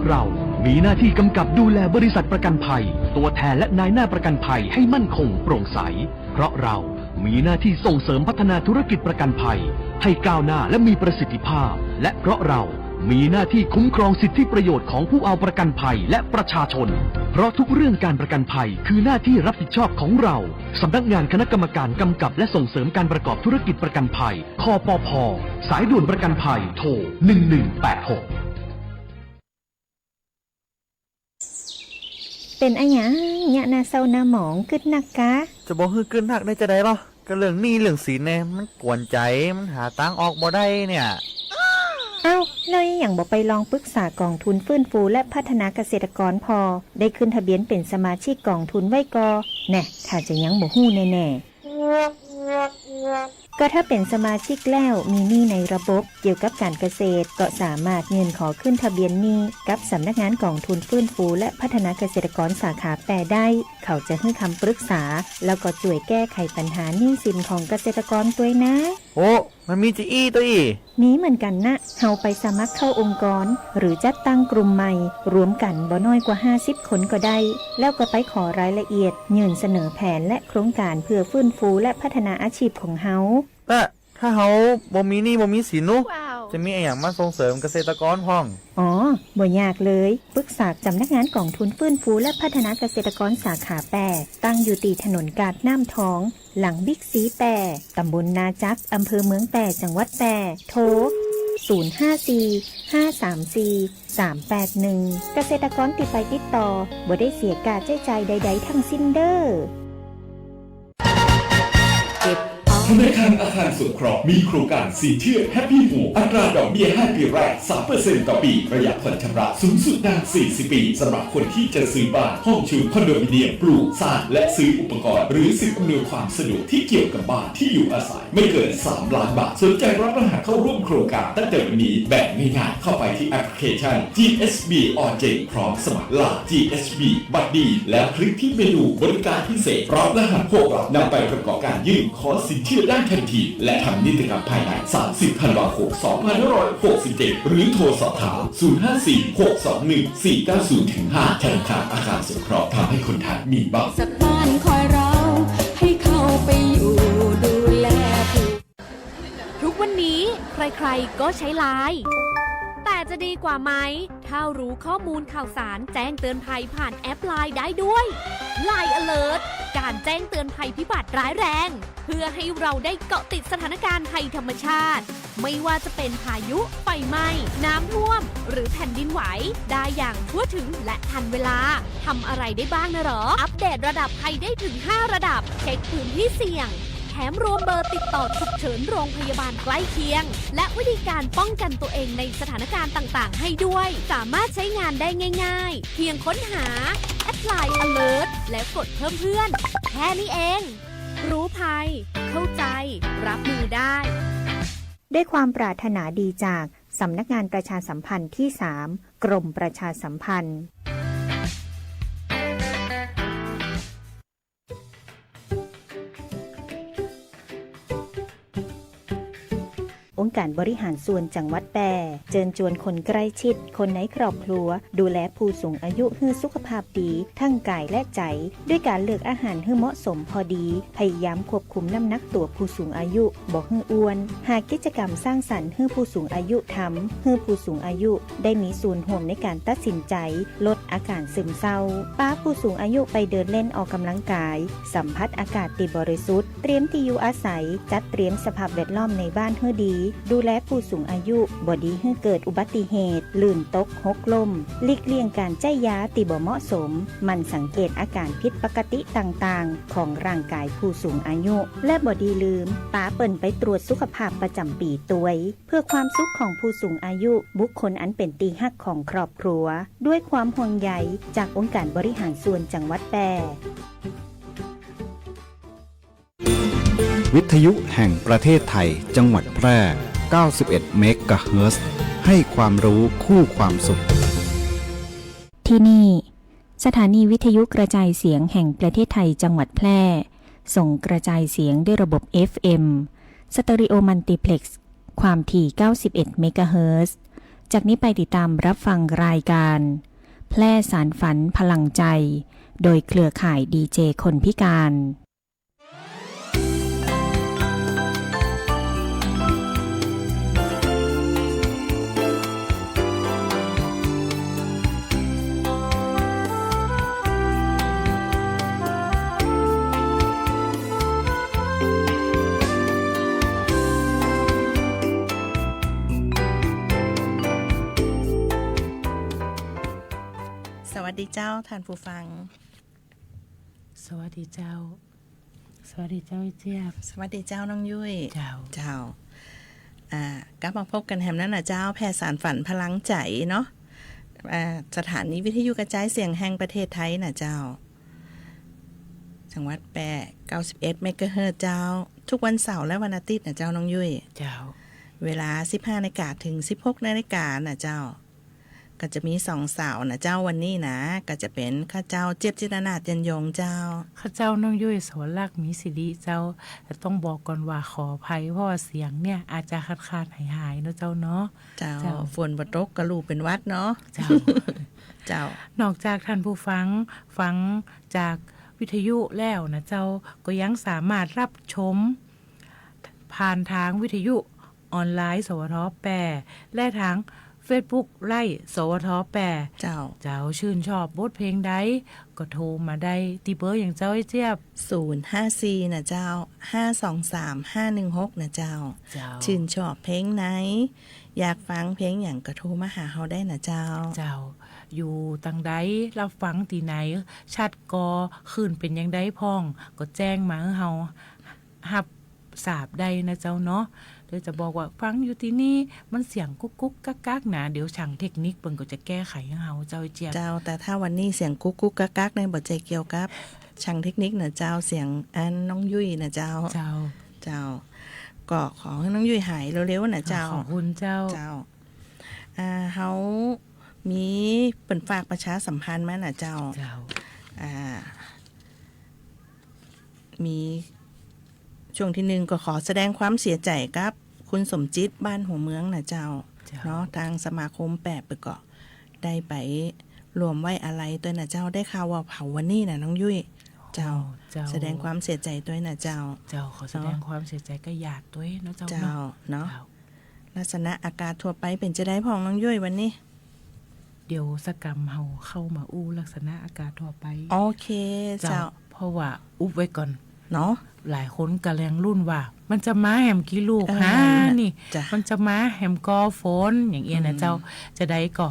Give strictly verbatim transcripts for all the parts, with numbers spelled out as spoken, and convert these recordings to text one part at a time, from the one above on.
เรามีหน้าที่กำกับดูแลบริษัทประกันภัย ตัวแทนและนายหน้าประกันภัยให้มั่นคงโปร่งใส เพราะเรามีหน้าที่ส่งเสริมพัฒนาธุรกิจประกันภัยให้ก้าวหน้าและมีประสิทธิภาพ และเพราะเรามีหน้าที่คุ้มครองสิทธิประโยชน์ของผู้เอาประกันภัยและประชาชน เพราะทุกเรื่องการประกันภัยคือหน้าที่รับผิดชอบของเรา สำนักงานคณะกรรมการกำกับและส่งเสริมการประกอบธุรกิจประกันภัย คปภ. สายด่วนประกันภัย โทร หนึ่งหนึ่งแปดหก เป๋นอะหยังเยียะหน้าเศร้าหน้าหมอง กึ๊ดนักกา จะบ่หื้อกึ๊ดนักได้จาใดลอ ก็เรื่องหนี้เรื่องสินแน่ มันกวนใจ๋ มันหาตางออกบ่ได้เนี่ย เอ้า แล้วหยังบ่ไปลองปรึกษากองทุนฟื้นฟูและพัฒนาเกษตรกรผ่อ ได้ขึ้นทะเบียนเป๋นสมาชิกกองทุนไว้ก่อ แน่ ถ้าจะยังบ่ฮู้แน่ๆ ก็ถ้าเป๋นสมาชิกแล้วมีหนี้ในระบบเกี่ยวกับก๋านเกษตร ก็สามารถยื่นขอขึ้นทะเบียนหนี้กับสำนักงานกองทุนฟื้นฟูและพัฒนาเกษตรกรสาขาแปดได้ เขาจะหื้อคำปรึกษา แล้วก็จ้วยแก้ไขปัญหาหนี้สินของเกษตรกรตวยนะ โอ้ มันมีจาอี้ตวยอี้ มีเหมือนกั๋นนะ เฮาไปสมัครเข้าองค์กร หรือจัดตั้งกลุ่มใหม่ รวมกั๋นบ่น้อยกว่าห้าสิบคนก็ได้ แล้วก็ไปขอรายละเอียด ยื่นเสนอแผนและโครงก๋านเพื่อฟื้นฟูและพัฒนาอาชีพของเฮา แต่ถ้าเฮาบ่มีหนี้บ่มีสินนุ จะมีอะหยังมาส่งเสริมเกษตรกรพ่อง อ๋อ บ่ยากเลย ปรึกษาสำนักงานกองทุนฟื้นฟูและพัฒนาเกษตรกรสาขาแปด ตั้งอยู่ตี้ถนนกาดน้ำทอง หลังบิ๊กซีแป้ ตำบลนาจัก อำเภอเมืองแป้ จังหวัดแป้ โทร ศูนย์ห้าสี่ ห้าสามสี่ สามแปดหนึ่ง เกษตรกรตี้ไปติดต่อ บ่ได้เสียค่าใจ๊จ่ายใดๆ ทั้งสิ้นเด้อ ธนาคารอาคารสงเคราะห์มีโครงการสินเชื่อ Happy Home อัตราดอกเบี้ยห้าปีแรก สามเปอร์เซ็นต์ ต่อปี ระยะผ่อนชำระสูงสุดนานสี่สิบปี สำหรับคนที่จะซื้อบ้าน ห้องชุด คอนโดมิเนียม ปลูก สร้าง และซื้ออุปกรณ์ หรือสิ่งอำนวยความสะดวกที่เกี่ยวกับบ้านที่อยู่อาศัย ไม่เกินสามล้านบาท สนใจรับรหัสเข้าร่วมโครงการตั้งแต่วันนี้ แบบง่ายๆ เข้าไปที่แอปพลิเคชัน จีเอสบี ออนเจน พร้อมสมัคร ไลน์ จีเอสบี บัตรดี แล้วคลิกที่เมนูบริการพิเศษ รับรหัสหกหลัก นำไปประกอบการยื่นขอสินเชื่อได้ทันที และทำนิติกรรมภายใน สามสิบธันวาคม สองพันห้าร้อยหกสิบเจ็ด หรือโทรสอบถาม ศูนย์ห้าสี่ หกสองหนึ่ง สี่เก้าศูนย์ ถึงห้า ธนาคารอาคารสงเคราะห์ ทำให้คนไทยมีบ้าน สักบ้านคอยเรา ให้เข้าไปอยู่ดูแลผู้ ทุกวันนี้ใครๆ ก็ใช้ไลน์ แต่จะดีกว่าไหม ถ้ารู้ข้อมูลข่าวสารแจ้งเตือนภัยผ่านแอปไลน์ได้ด้วย ไลน์ Alert การแจ้งเตือนภัยพิบัติร้ายแรง เพื่อให้เราได้เกาะติดสถานการณ์ภัยธรรมชาติ ไม่ว่าจะเป็นพายุ ไฟไหม้ น้ำท่วม หรือแผ่นดินไหว ได้อย่างทั่วถึงและทันเวลา ทำอะไรได้บ้างนะหรอ อัปเดตระดับภัยได้ถึงห้าระดับ เช็คพื้นที่เสี่ยง แถมรวมเบอร์ติดต่อฉุกเฉินโรงพยาบาลใกล้เคียง และวิธีการป้องกันตัวเองในสถานการณ์ต่างๆ ให้ด้วย สามารถใช้งานได้ง่ายๆ เพียงค้นหา แอดไลน์ Alert และกดเพิ่มเพื่อน แค่นี้เอง รู้ภัย เข้าใจ รับมือได้ ด้วยความปรารถนาดีจากสำนักงานประชาสัมพันธ์ที่สาม กรมประชาสัมพันธ์ องค์การบริหารส่วนจังหวัดแป้ เจิญจวนคนใกล้ชิด คนในครอบครัว ดูแลผู้สูงอายุหื้อสุขภาพดี ทั้งก๋ายและใจ๋ ด้วยก๋านเลือกอาหารหื้อเหมาะสมพอดี พยายามควบคุมน้ำหนักตั๋วผู้สูงอายุ บ่หื้ออ้วน หากิจกรรมสร้างสรรค์หื้อผู้สูงอายุทำ หื้อผู้สูงอายุได้มีส่วนร่วมในก๋านตัดสินใจ๋ ลดอาการซึมเศร้า ปาผู้สูงอายุไปเดินเล่นออกกำลังกาย สัมผัสอากาศตี้บริสุทธิ์ เตรียมตี้อยู่อาศัย จัดเตรียมสภาพแวดล้อมในบ้านหื้อดี ดูแลผู้สูงอายุ บ่ดีหื้อเกิดอุบัติเหตุ ลื่นตก หกล้ม หลีกเลี่ยงก๋านใจ๊ยาตี้บ่เหมาะสม หมั่นสังเกตอาการผิดปกติต่างๆ ของร่างกายผู้สูงอายุ และบ่ดีลืม ปาเปิ้นไปตรวจสุขภาพประจ๋ำปี๋ตวย เพื่อความสุขของผู้สูงอายุ บุคคลอันเป๋นตี้ฮักของครอบครัว ด้วยความห่วงใยจากองค์การบริหารส่วนจังหวัดแป้ วิทยุแห่งประเทศไทย จังหวัดแพร่ เก้าสิบเอ็ดเมกะเฮิรตซ์ ให้ความรู้คู่ความสุข ที่นี่ สถานีวิทยุกระจายเสียงแห่งประเทศไทย จังหวัดแพร่ ส่งกระจายเสียงด้วยระบบ เอฟเอ็ม สเตอริโอมัลติเพล็กซ์ ความถี่ เก้าสิบเอ็ดเมกะเฮิรตซ์ จากนี้ไปติดตามรับฟังรายการ แพร่สานฝันพลังใจ โดยเครือข่ายดีเจคนพิการ สวัสดีเจ้า ท่านผู้ฟัง สวัสดีเจ้า สวัสดีเจ้าเจี๊ยบ สวัสดีเจ้าน้องยุ้ย เจ้า เจ้า อ่า กลับมาพบกั๋นแหมนั้นน่ะเจ้า แพร่สานฝันพลังใจ๋เนาะ อ่า สถานีวิทยุกระจายเสียงแห่งประเทศไทยน่ะเจ้า จังหวัดแป้ เก้าสิบเอ็ดเมกะเฮิรตซ์เจ้า ทุกวันเสาร์และวันอาทิตย์น่ะเจ้าน้องยุ้ย เจ้า เวลาสิบห้านาฬิกาเถิงสิบหกนาฬิกาน่ะเจ้า ก็จะมีสองสาวน่ะเจ้า วันนี้นะ ก็จะเป๋นข้าเจ้าเจี๊ยบจิตรนาถ จันยงเจ้า ข้าเจ้าน้องยุ้ย สวรรค มีสิริเจ้า แต่ต้องบอกก่อนว่าขออภัย เพราะว่าเสียงเนี่ยอาจจะขาดๆ หายๆ เนาะเจ้าเนาะ เจ้า เจ้า ฝนบ่ตกก็ลูกเป๋นหวัดเนาะ เจ้า เจ้า นอกจากท่านผู้ฟังฟังจากวิทยุแล้วน่ะเจ้า ก็ยังสามารถรับชม ผ่านตางวิทยุออนไลน์ สวท แป้ และตางเฟซบุ๊กไลฟ์ สวท แป้ เจ้า เจ้า ชื่นชอบบทเพลงใดก็โทรมาได้ตี้เบอร์หยังเจ้าไอ้เจี๊ยบ ศูนย์ห้าสี่น่ะเจ้า ห้าสองสาม ห้าหนึ่งหกน่ะเจ้า เจ้า ชื่นชอบเพลงไหน อยากฟังเพลงหยังก็โทรมาหาเฮาได้น่ะเจ้า เจ้า อยู่ตางใด รับฟังตี้ไหน ชัดก่อ คลื่นเป๋นหยังใดพ่อง ก็แจ้งมาหื้อเฮา ฮับทราบได้นะเจ้าเนาะ หรือจะบอกว่าฟังอยู่ตี้นี่มันเสียงกุ๊กกุ๊กกั๊กกั๊กนะ เดี๋ยวช่างเทคนิคเปิ้นก็จะแก้ไขหื้อเฮาเจ้าเจี๊ยบ เจ้า แต่ถ้าวันนี้เสียงกุ๊กกุ๊กกั๊กกั๊กเนี่ยบ่ใจ้เกี่ยวกับช่างเทคนิคนะเจ้า เสียงอันน้องยุ้ยนะเจ้า เจ้า เจ้า ก็ขอหื้อน้องยุ้ยหายเร็วๆ นะเจ้า ขอบคุณเจ้า เจ้า อ่า เฮามีเปิ้นฝากประชาสัมพันธ์มานะเจ้า เจ้า อ่า มีช่วงตี้นึ่งก็ขอแสดงความเสียใจ๋กับคุณสมจิต บ้านหัวเมืองนะเจ้า เจ้า เนาะ ตางสมาคมแป้เปิ้นก็ได้ไปร่วมไว้อาลัยตวยนะเจ้า ได้ข่าวว่าเผาวันนี้นะน้องยุ้ย เจ้า อ๋อ เจ้า แสดงความเสียใจ๋ตวยนะเจ้า เจ้า ขอแสดงความเสียใจ๋กับญาติตวยเนาะเจ้า เจ้า เนาะ เนาะ เจ้า ลักษณะอากาศทั่วไปเป๋นจะใดพ่องน้องยุ้ยวันนี้ เดี๋ยวสักกำเฮาเข้ามาอู้ลักษณะอากาศทั่วไป โอเค เจ้า เจ้า เพราะว่าอุบไว้ก่อน เนาะ หลายคนก่ำลังลุ้นว่า มันจะมาแหมกี่ลูก เออ ฮะ นั่นน่ะ นี่ เจ้า มันจะมาแหมก่อฝน อย่างเอี้ยนะเจ้า อืม จะใดก็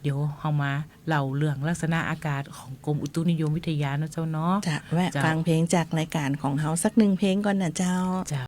เดี๋ยวเฮามาเล่าเรื่องลักษณะอากาศของกรมอุตุนิยมวิทยาเนาะเจ้าเนาะ จะแวะ เจ้า ฟังเพลงจากรายการของเฮาสักนึ่งเพลงก่อนนะเจ้า เจ้า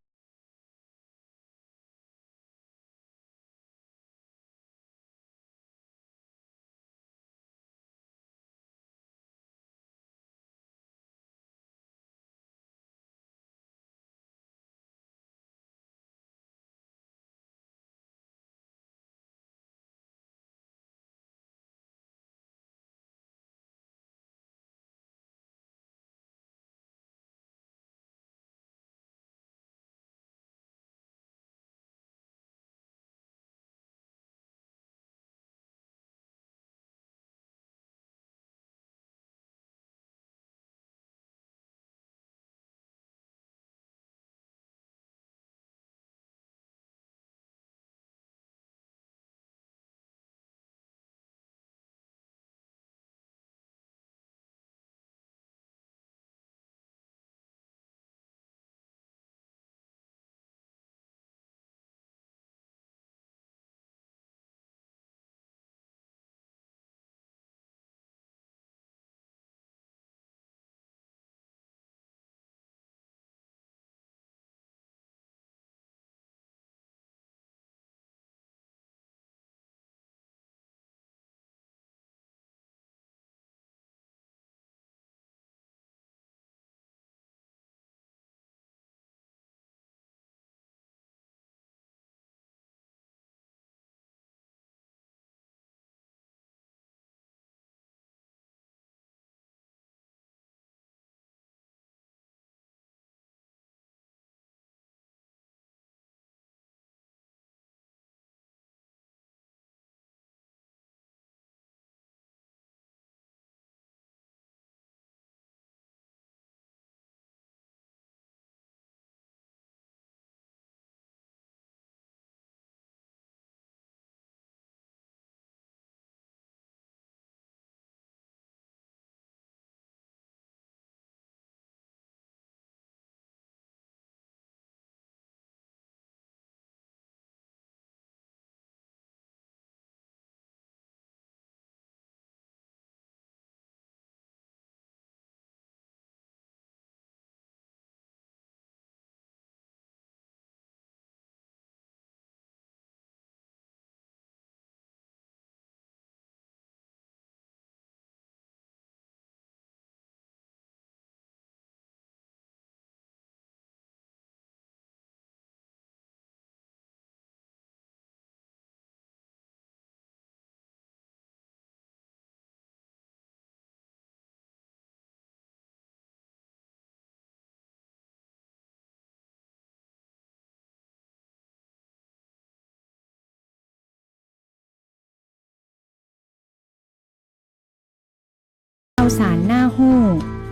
สารหน้าฮู้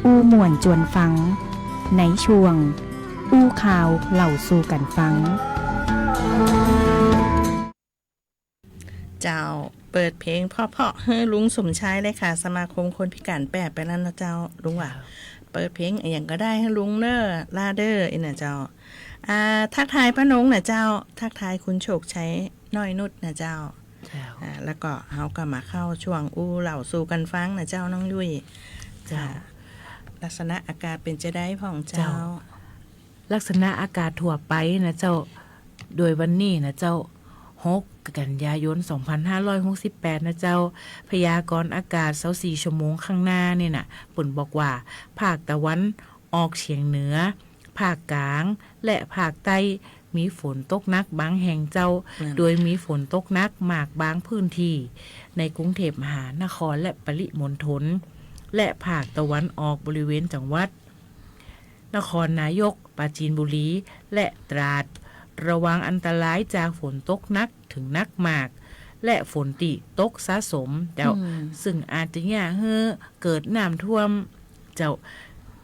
อู้ม่วนจวนฟัง ในช่วง อู้ข่าวเล่าสู่กั๋นฟัง เจ้า เปิดเพลงเพราะๆ หื้อลุงสมชาย เลขาสมาคมคนพิก๋านแป้ไปแล้วนะเจ้า ลุงว่า เจ้า เปิดเพลงอะหยังก็ได้หื้อลุงเน่อ ลาเด้อ อี้นะเจ้า อ่า ทักทายป้านงนะเจ้า ทักทายคุณโชคชัย น้อยนุชนะเจ้า เจ้า อ่า แล้วก็เฮาก็มาเข้าช่วงอู้เล่าสู่กั๋นฟังนะเจ้า น้องยุ้ย เจ้า ค่ะ ลักษณะอากาศเป๋นจาใดพ่องเจ้า เจ้า ลักษณะอากาศทั่วไปนะเจ้า โดยวันนี้นะเจ้า หก กันยายน สองพันห้าร้อยหกสิบแปด นะเจ้า พยากรณ์อากาศ ซาวสี่ ชั่วโมงข้างหน้านี่นะ เปิ้นบอกว่า ภาคตะวันออกเฉียงเหนือ ภาคกลาง และภาคใต้ มีฝนตกหนักบางแห่งเจ้า นั่น โดยมีฝนตกหนักมากบางพื้นที่ ในกรุงเทพมหานครและปริมณฑล และภาคตะวันออกบริเวณจังหวัด นครนายก ปราจีนบุรี และตราด ระวังอันตรายจากฝนตกหนักถึงหนักมาก และฝนตี้ตกสะสมเจ้า อืม ซึ่งอาจจะเยียะหื้อเกิดน้ำท่วมเจ้า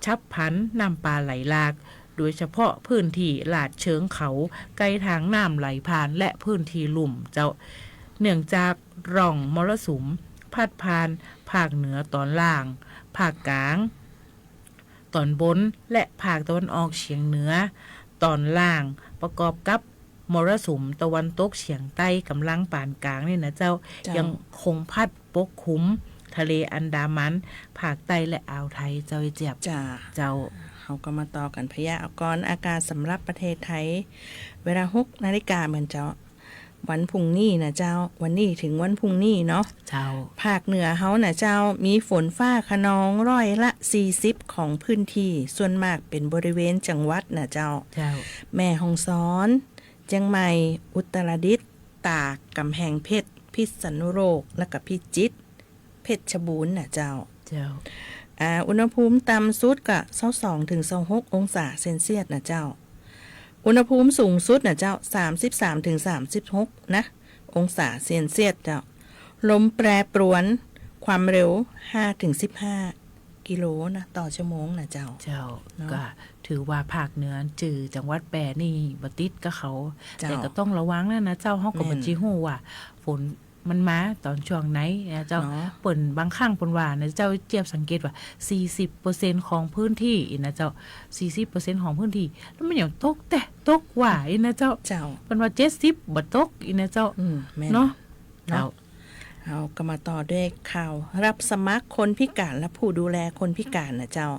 ฉับพลัน น้ำป่าไหลหลาก โดยเฉพาะพื้นที่ลาดเชิงเขา ใก้ทางน้ำไหลผ่าน และพื้นที่ลุ่มเจ้า เนื่องจากร่องมรสุมพัดผ่านภาคเหนือตอนล่าง ภาคกลาง ตอนบน และภาคตะวันออกเฉียงเหนือตอนล่าง ประกอบกับมรสุมตะวันตกเฉียงใต้ก๋ำลังปานกลางนี่นะเจ้า เจ้า ยังคงพัดปกคลุมทะเลอันดามัน ภาคใต้และอ่าวไทยเจ้า เจี๊ยบ จ้า เจ้า เฮาก็มาต่อกั๋นพยากรณ์อากาศสำหรับประเทศไทย เวลา หก นาฬิกาเหมือนเจ้า วันพรุ่งนี้นะเจ้า วันนี้ถึงวันพรุ่งนี้เนาะ เจ้า ภาคเหนือเฮานะเจ้า มีฝนฟ้าคะนองร้อยละสี่สิบของพื้นที่ ส่วนมากเป๋นบริเวณจังหวัดนะเจ้า เจ้า แม่ฮ่องสอน เจียงใหม่ อุตรดิตถ์ ตาก กำแพงเพชร พิษณุโลก และก็พิจิตร เพชรบูรณ์นะเจ้า เจ้า อ่า อุณหภูมิต่ำสุดก็ ซาวสอง ถึง ซาวหก องศาเซลเซียสนะเจ้า อุณหภูมิสูงสุดนะเจ้า สามสิบสาม ถึง สามสิบหก นะ องศาเซลเซียสเจ้า ลมแปรปรวน ความเร็ว ห้า ถึง สิบห้า กิโลนะ ต่อชั่วโมงนะเจ้า เจ้า เนาะ ก็ถือว่าภาคเหนือจื้อจังหวัดแป้นี่บ่ติดกับเขา เจ้า แต่ก็ต้องระวังนะนะเจ้า เฮาก็ แม่น บ่จี้ฮู้ว่าฝน มันมาต๋อนช่วงไหนนะเจ้า เนาะ เปิ้นบางครั้งเปิ้นว่านะเจ้า เจี๊ยบสังเกตว่า สี่สิบเปอร์เซ็นต์ ของพื้นที่อี้นะเจ้า สี่สิบเปอร์เซ็นต์ ของพื้นที่ แล้วมันยังตกแต๊ตกว่าอี้นะเจ้า เจ้า เปิ้นว่า เจ็ดสิบ บ่ตกอี้นะเจ้า อืม แม่น เนาะ เนาะ เจ้า เฮาก็มาต่อด้วยข่าวรับสมัครคนพิก๋านและผู้ดูแลคนพิก๋านนะเจ้า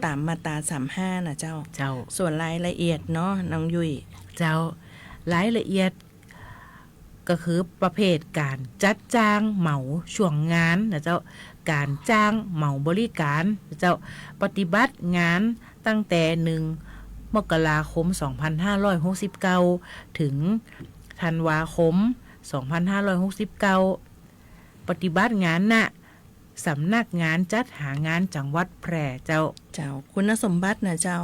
ต๋ามมาตรา สามห้า นะเจ้า เจ้า ส่วนรายละเอียดเนาะ น้องยุ้ย เจ้า รายละเอียด ก็คือประเภทก๋านจัดจ้างเหมาช่วงงานนะเจ้า ก๋านจ้างเหมาบริก๋านนะเจ้า ปฏิบัติงานตั้งแต่ หนึ่ง มกราคม สองพันห้าร้อยหกสิบเก้า ถึง ธันวาคม สองพันห้าร้อยหกสิบเก้า ปฏิบัติงาน ณ สำนักงานจัดหางานจังหวัดแพร่เจ้า เจ้า คุณสมบัตินะเจ้า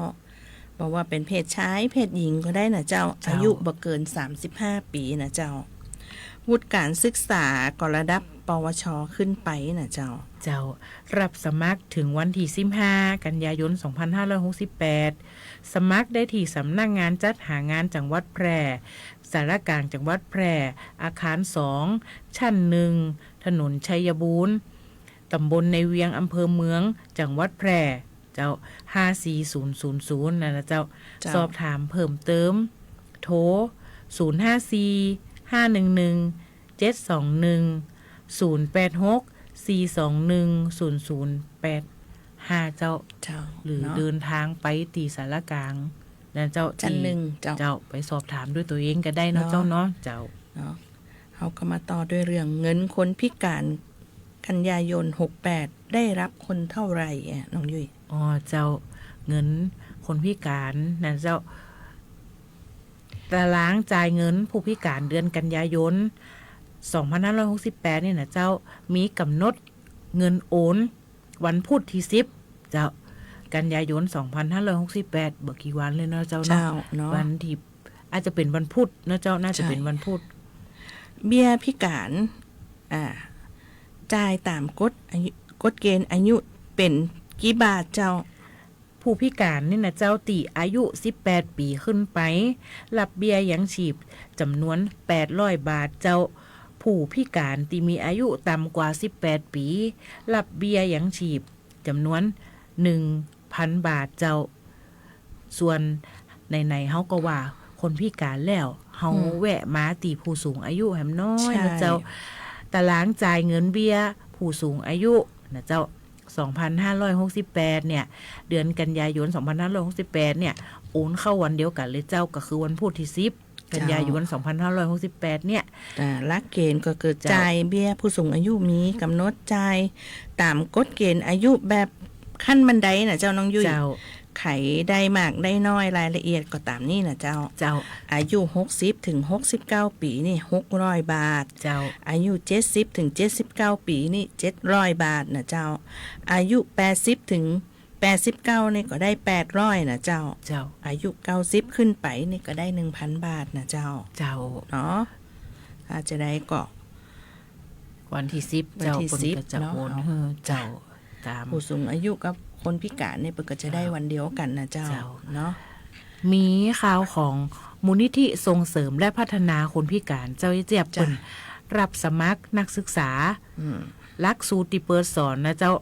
บอกว่าเป๋นเพศชาย เพศหญิงก็ได้นะเจ้า เจ้า อายุบ่เกิน สามสิบห้า ปี๋นะเจ้า วุฒิการศึกษาก็ระดับ ปวช ขึ้นไปนะเจ้า เจ้า รับสมัครเถิงวันตี้ สิบห้า กันยายน สองพันห้าร้อยหกสิบแปด สมัครได้ตี้สำนักงานจัดหางานจังหวัดแพร่ ศาลากลางจังหวัดแพร่ อาคาร สอง ชั้น หนึ่ง ถนนชัยบูรณ์ ต๋ำบลในเวียง อำเภอเมือง จังหวัดแพร่ เจ้า ห้าสี่ศูนย์ศูนย์ศูนย์ นั่นนะเจ้า เจ้า สอบถามเพิ่มเติม โทร ศูนย์ห้าสี่ ห้าหนึ่งหนึ่ง เจ็ดสองหนึ่ง ศูนย์แปดหก สี่สองหนึ่ง ศูนย์ศูนย์แปดห้า เจ้า เจ้า หรือ เนาะ เดินทางไปตี้ศาลากลางนะเจ้า ชั้น ตี้ หนึ่ง เจ้า เจ้า ไปสอบถามด้วยตั๋วเองก็ได้เนาะ เนาะ เจ้าเนาะ เจ้า เนาะ เฮาก็มาต่อด้วยเรื่องเงินคนพิก๋าน กันยายน หกแปด ได้รับคนเท่าไหร่อะ น้องยุ้ย อ๋อ เจ้า เงินคนพิก๋านนะเจ้า ตารางจ่ายเงินผู้พิก๋านเดือนกันยายน สองพันห้าร้อยหกสิบแปด นี่นะเจ้า มีก๋ำหนดเงินโอนวันพุธตี้ สิบ เจ้า กันยายน สองพันห้าร้อยหกสิบแปด บ่กี่วันเลยเนาะเจ้าเนาะ เจ้า เนาะ วันตี้ อาจจะเป๋นวันพุธนะเจ้า น่าจะเป๋น ใช่ วันพุธ เบี้ยพิก๋าน อ่า จ่ายต๋ามกฎอายุ กฎเกณฑ์อายุเป๋นกี่บาทเจ้า ผู้พิก๋านนี่นะเจ้า ตี้อายุสิบแปดปี๋ขึ้นไป ฮับเบี้ยยังชีพจ๋ำนวนแปดร้อยบาทเจ้า ผู้พิก๋านตี้มีอายุต่ำกว่าสิบแปดปี๋ ฮับเบี้ยยังชีพจ๋ำนวนหนึ่งพันบาทเจ้า ส่วนไหนๆ เฮาก็ว่าคนพิก๋านแล้ว เฮา อืม แวะมาตี้ผู้สูงอายุแหมน้อย ใช่ นะเจ้า ตารางจ่ายเงินเบี้ยผู้สูงอายุนะเจ้า สองพันห้าร้อยหกสิบแปดเนี่ย เดือนกันยายน สองพันห้าร้อยหกสิบแปดเนี่ย โอนเข้าวันเดียวกั๋นเลยเจ้า ก็คือวันพุธตี้สิบ กันยายน เจ้า สองพันห้าร้อยหกสิบแปดเนี่ย อ่า หลักเกณฑ์ก็คือ เจ้า จ่ายเบี้ยผู้สูงอายุมีก๋ำหนดจ่ายต๋ามกฎเกณฑ์อายุแบบขั้นบันไดนะเจ้าน้องยุ้ย เจ้า ใผได้มากได้น้อยรายละเอียดก็ต๋ามนี่นะเจ้า เจ้า อายุหกสิบถึงหกสิบเก้าปี๋นี่หกร้อยบาท เจ้า อายุเจ็ดสิบถึงเจ็ดสิบเก้าปี๋นี่เจ็ดร้อยบาทนะเจ้า อายุแปดสิบถึงแปดสิบเก้านี่ก็ได้แปดร้อยนะเจ้า เจ้า อายุเก้าสิบขึ้นไปนี่ก็ได้หนึ่งพันบาทนะเจ้า เจ้า เนาะ ถ้าจะได้ก็ วันตี้สิบ วันตี้ เจ้า เปิ้น สิบ ก็จะ เนาะ โอนหื้อเจ้า ต๋าม ผู้สูงอายุกับคนพิก๋านนี่เปิ้นก็จะได้ เจ้า วันเดียวกั๋นนะเจ้า เจ้า เนาะ มีข่าวของมูลนิธิส่งเสริมและพัฒนาคนพิก๋านเจ้า เจ๊ยบ เจ้า เปิ้นฮับสมัครนักศึกษา อืม หลักสูตรตี้เปิดสอนนะเจ้า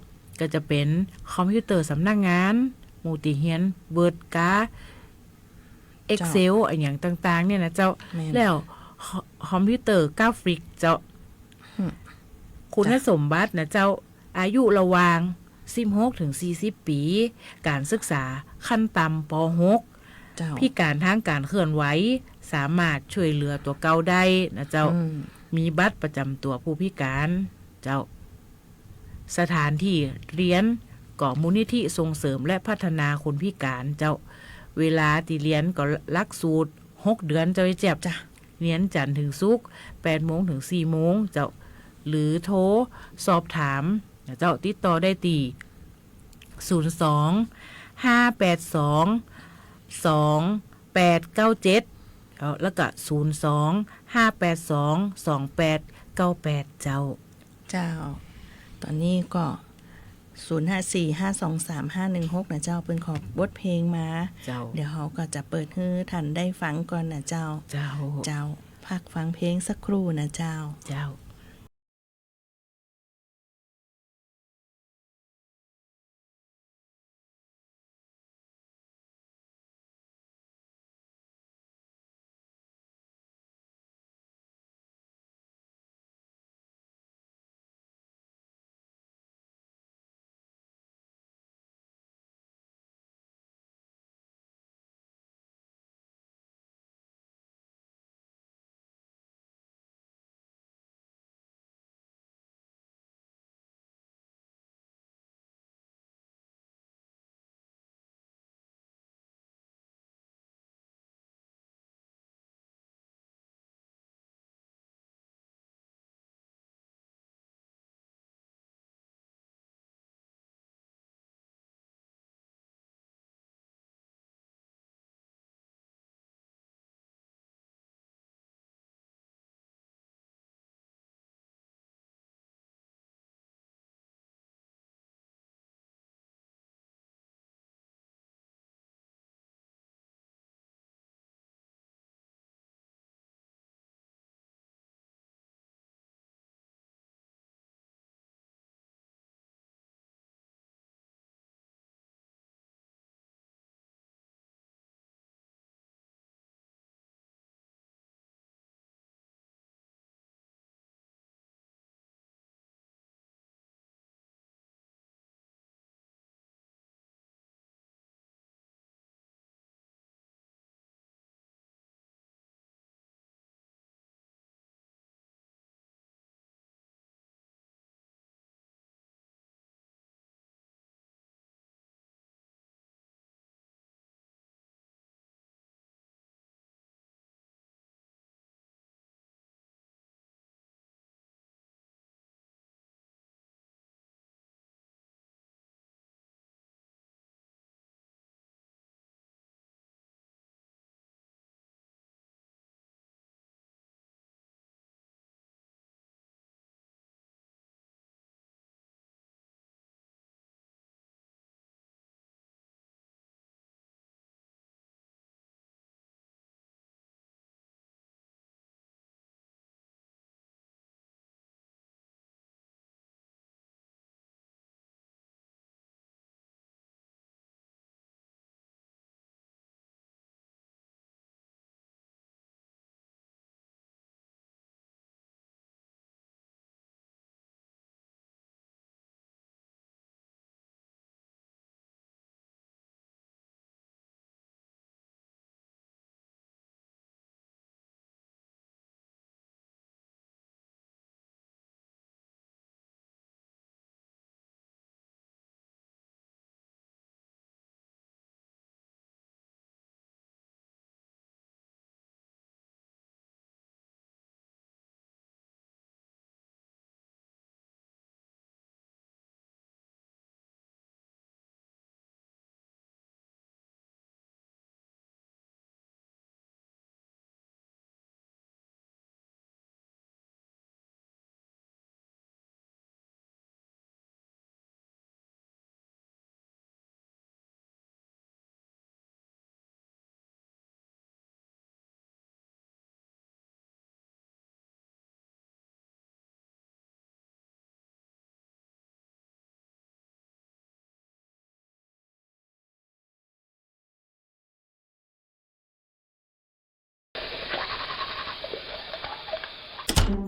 ก็จะเป๋นคอมพิวเตอร์สำนักงาน หมู่ตี้เฮียนเวิร์ดกา เอ็กเซล เจ้า อะหยังต่างๆ เนี่ยนะเจ้า แม่น แล้วคอ- คอมพิวเตอร์กราฟิกเจ้า อืม คุณ จ้ะ สมบัตินะเจ้า อายุระหว่างสิบหกถึงสี่สิบปี๋ ก๋านศึกษาขั้นต่ำ ป.หก เจ้า พิก๋านทางก๋านเคลื่อนไหว สามารถช่วยเหลือตั๋วเก่าได้นะเจ้า อืม มีบัตรประจ๋ำตั๋วผู้พิก๋านเจ้า สถานตี้เฮียนก็มูลนิธิส่งเสริมและพัฒนาคนพิก๋านเจ้า เวลาตี้เฮียนก็หลักสูตรหกเดือนเจ้า เจ๊ยบ จ้ะ เฮียนจันทร์เถิงศุกร์ แปดโมงเถิงสี่โมงเจ้า หรือโทรสอบถามนะเจ้า ติดต่อได้ตี้ ศูนย์สอง ห้าแปดสอง สองแปดเก้าเจ็ด เจ้า แล้วก็ ศูนย์สอง ห้าแปดสอง สองแปดเก้าแปด เจ้า เจ้า ต๋อนนี้ก็ ศูนย์ห้าสี่ ห้าสองสาม ห้าหนึ่งหก นะเจ้า เปิ้นขอบทเพลงมา เจ้า เดี๋ยวเฮาก็จะเปิดหื้อท่านได้ฟังก่อนนะเจ้า เจ้า เจ้า พักฟังเพลงสักครู่นะเจ้า เจ้า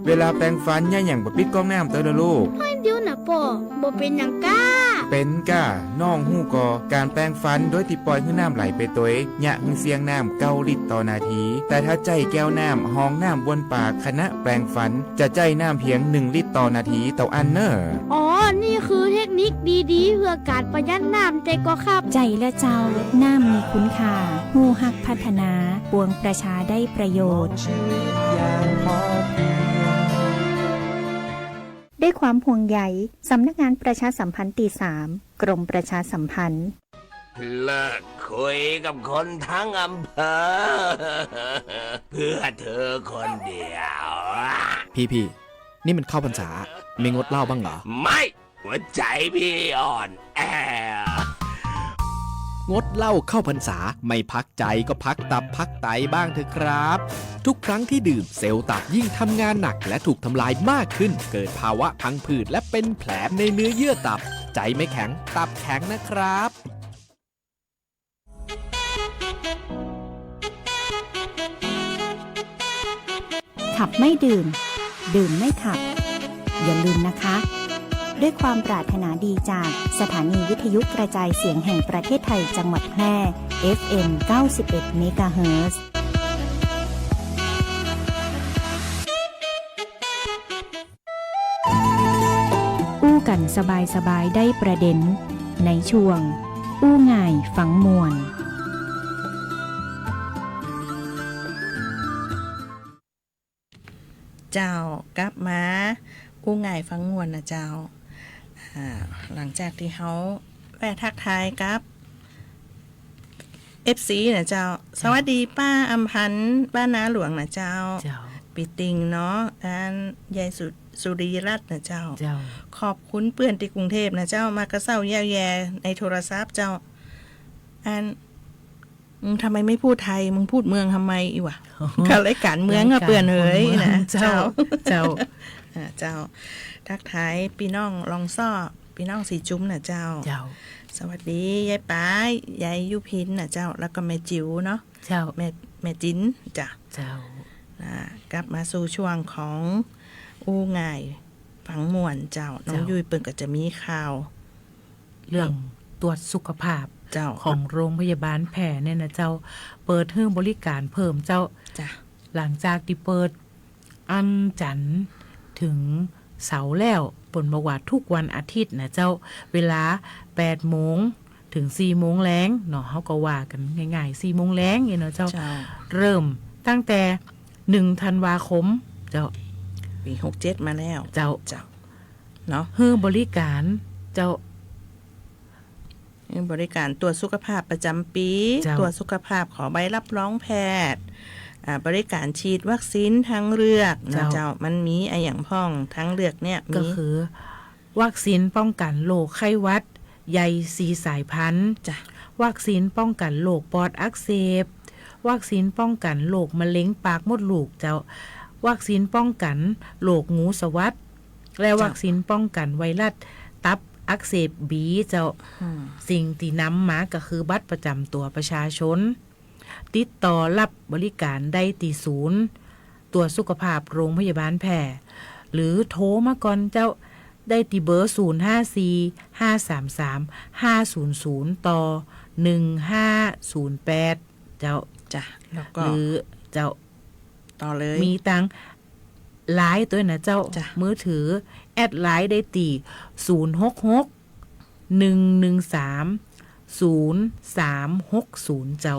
เวลาแปรงฟันเยียะหยังบ่ปิดก๊อกน้ำเต๊อะลูก เดี๋ยวนะป้อ บ่เป๋นหยังก้า เป๋นก้า น้องฮู้ก่อ ก๋านแปรงฟันโดยตี้ป่อยหื้อน้ำไหลไปตวย เยียะหื้อเสี้ยงน้ำเก้าลิตรต่อนาที แต่ถ้าใจ๊แก้วน้ำฮองน้ำบ้วนปากขณะแปรงฟัน จะใจ๊น้ำเปียงหนึ่งลิตรต่อนาทีเต้าอั้นเน่อ อ๋อ นี่คือเทคนิคดีๆ เปื้อก๋านประหยัดน้ำ ใจ้ก่อครับ ใจ้แล้วเจ้า น้ำมีคุณค่า ฮู้ฮักพัฒนา ปวงประชาได้ประโยชน์ ด้วยความห่วงใย สำนักงานประชาสัมพันธ์ตี้สาม กรมประชาสัมพันธ์ เลิกคุยกับคนทั้งอำเภอ เพื่อเธอคนเดียว พี่ๆ นี่มันเข้าพรรษา ไม่งดเหล้าบ้างเหรอ ไม่ หัวใจ๋พี่อ่อนแอ งดเหล้าเข้าพรรษา ไม่พักใจ๋ก็พักตับพักไตบ้างเถอะครับ ทุกครั้งที่ดื่ม เซลล์ตับยิ่งทำงานหนักและถูกทำลายมากขึ้น เกิดภาวะพังผืดและเป็นแผลในเนื้อเยื่อตับ ใจ๋ไม่แข็ง ตับแข็งนะครับ ขับไม่ดื่ม ดื่มไม่ขับ อย่าลืมนะคะ ด้วยความปรารถนาดีจากสถานีวิทยุกระจายเสียงแห่งประเทศไทยจังหวัดแพร่ เอฟเอ็ม เก้าสิบเอ็ด เมกะเฮิรตซ์ อู้กั๋นสบายๆ ได้ประเด็น ในช่วง อู้ง่ายฟังม่วน เจ้า กลับมา อู้ง่ายฟังม่วนนะเจ้า อ่า หลังจากตี้เฮาแวะทักทายกับ เอฟซี นะเจ้า เจ้า สวัสดีป้าอำพันธ์ บ้านนาหลวงนะเจ้า เจ้า ปี้ติ่งเนาะ อันยายสุ สุรีรัตน์นะเจ้า เจ้า ขอบคุณเปื้อนตี้กรุงเทพฯนะเจ้า มากระเซ้าแย่วแย่ในโทรศัพท์เจ้า อัน อืม ทำไมไม่พูดไทย มึงพูดเมืองทำไม อี้หว่า อ๋อ ก็รายก๋านเมืองอะ รายก๋านเปื้อนเอ๋ย คนเมือง นะ เจ้า เจ้า เจ้า อ่า เจ้า ทักทายปี้น้องลองซ่อ ปี้น้องสีจุมนะเจ้า เจ้า สวัสดียายป๋าย ยายยุพินนะเจ้า แล้วก็แม่จิ๋วเนาะ เจ้า แม่ แม่จิ๋นจ้ะ เจ้า อ่า กลับมาสู่ช่วงของอู้ง่ายฟังม่วนเจ้า น้อง เจ้า ยุ้ยเปิ้นก็จะมีข่าว เรื่องตรวจสุขภาพ เจ้า ของโรงพยาบาลแพร่เนี่ยนะเจ้า เปิดหื้อบริการเพิ่มเจ้า จ้ะ หลังจากตี้เปิดอันจันทร์เถิงเสาร์แล้ว เปิ้นบอกว่าทุกวันอาทิตย์นะเจ้า เวลาแปดโมงเถิงสี่โมงแลงเนาะ เฮาก็ว่ากั๋นง่ายๆ สี่โมงแลงเนี่ยเนาะเจ้า เจ้า เริ่มตั้งแต่หนึ่งธันวาคมเจ้า ปี๋หกเจ็ดมาแล้ว เจ้า เจ้า เนาะ หื้อบริการเจ้า หื้อบริการตรวจสุขภาพประจ๋ำปี๋ เจ้า ตรวจสุขภาพ ขอใบรับรองแพทย์ อ่า บริการฉีดวัคซีนทางเลือกนะ เจ้า เจ้า มันมีอะหยังพ่องทางเลือกเนี่ย ก็ มี คือ วัคซีนป้องกั๋นโรคไข้หวัดใหญ่สี่สายพันธุ์ จ้ะ วัคซีนป้องกั๋นโรคปอดอักเสบ วัคซีนป้องกั๋นโรคมะเร็งปากมดลูกเจ้า วัคซีนป้องกั๋นโรคงูสวัสด และ เจ้า วัคซีนป้องกั๋นไวรัสตับอักเสบบีเจ้า อืม สิ่งตี้นำมาก็คือบัตรประจ๋ำตั๋วประชาชน ติดต่อรับบริการได้ตี้ศูนย์ตรวจสุขภาพโรงพยาบาลแพร่ หรือโทรมาก่อนเจ้า ได้ตี้เบอร์ ศูนย์ห้าสี่ ห้าสามสาม ห้าศูนย์ศูนย์ ต่อ หนึ่งห้าศูนย์แปด เจ้า จ้ะ แล้วก็ หรือเจ้า ต่อเลย มีตังไลน์ตวยนะเจ้า จ้ะ มือถือ แอดไลน์ได้ตี้ ศูนย์หกหก หนึ่งหนึ่งสาม ศูนย์สามหกศูนย์ เจ้า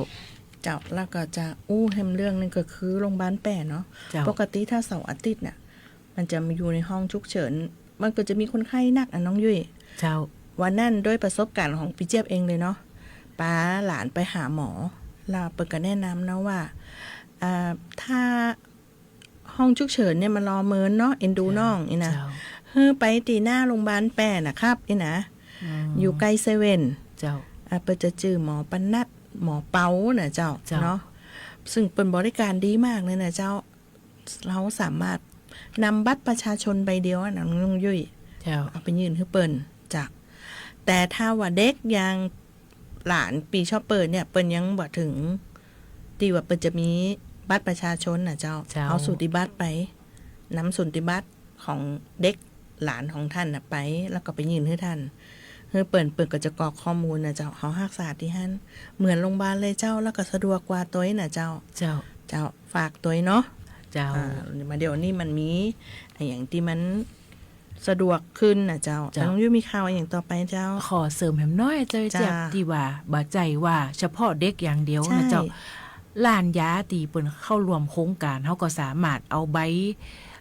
เจ้า แล้วก็จะอู้แฮมเรื่องหนึ่งก็คือโรงพยาบาลแพร่เนาะ เจ้า ปกติถ้าเสาร์อาทิตย์น่ะ มันจะมาอยู่ในห้องฉุกเฉิน มันก็จะมีคนไข้หนักอะน้องยุ้ย เจ้า วันนั้นด้วยประสบการณ์ของปี้เจี๊ยบเองเลยเนาะ ปาหลานไปหาหมอ แล้วเปิ้นก็แนะนำนะว่า อ่า ถ้า ห้องฉุกเฉินเนี่ยมารอเมินเนาะ เอ็นดู เจ้า น้องอี้นะ เจ้า หื้อไปตี้หน้าโรงพยาบาลแพร่นะครับ อี้นะ อืม อยู่ใก้เซเว่น เจ้า อ่ะ เปิ้นจะจื้อหมอปนัด หมอเปานะเจ้า เจ้า เนาะ ซึ่งเปิ้นบริการดีมากเลยนะเจ้า เฮาสามารถนำบัตรประชาชนใบเดียวอะนะน้องยุ้ย เจ้า เอาไปยื่นหื้อเปิ้น เจ้า แต่ถ้าว่าเด็กอย่าง หลานปี้ชอบเปิ้นเนี่ย เปิ้นยังบ่เถิงตี้ว่าเปิ้นจะมีบัตรประชาชนน่ะเจ้า เจ้า เอาสูติบัตรไป นำสูติบัตรของเด็กหลานของต้านน่ะไป แล้วก็ไปยื่นหื้อต้าน หื้อเปิ้น เปิ้นก็จะกรอกข้อมูลน่ะเจ้า เฮาฮักษาตี้หั้น เหมือนโรงบาลเลยเจ้า แล้วก็สะดวกกว่าตวยน่ะเจ้า เจ้า เจ้า ฝากตวยเนาะ เจ้า อ่า มาเดี๋ยวนี้มันมีอะหยังตี้มันสะดวกขึ้นน่ะเจ้า เจ้า น้องยุ้ยมีข่าวอะหยังต่อไปเจ้า ขอเสริมแหมน้อยเจ้า เจ้า เจี๊ยบ ตี้ว่าบ่ใจ้ว่าเฉพาะเด็กอย่างเดียวน่ะเจ้า ใจ้ หลานยาตี้เปิ้นเข้าร่วมโครงก๋าน เฮาก็สามารถเอาใบ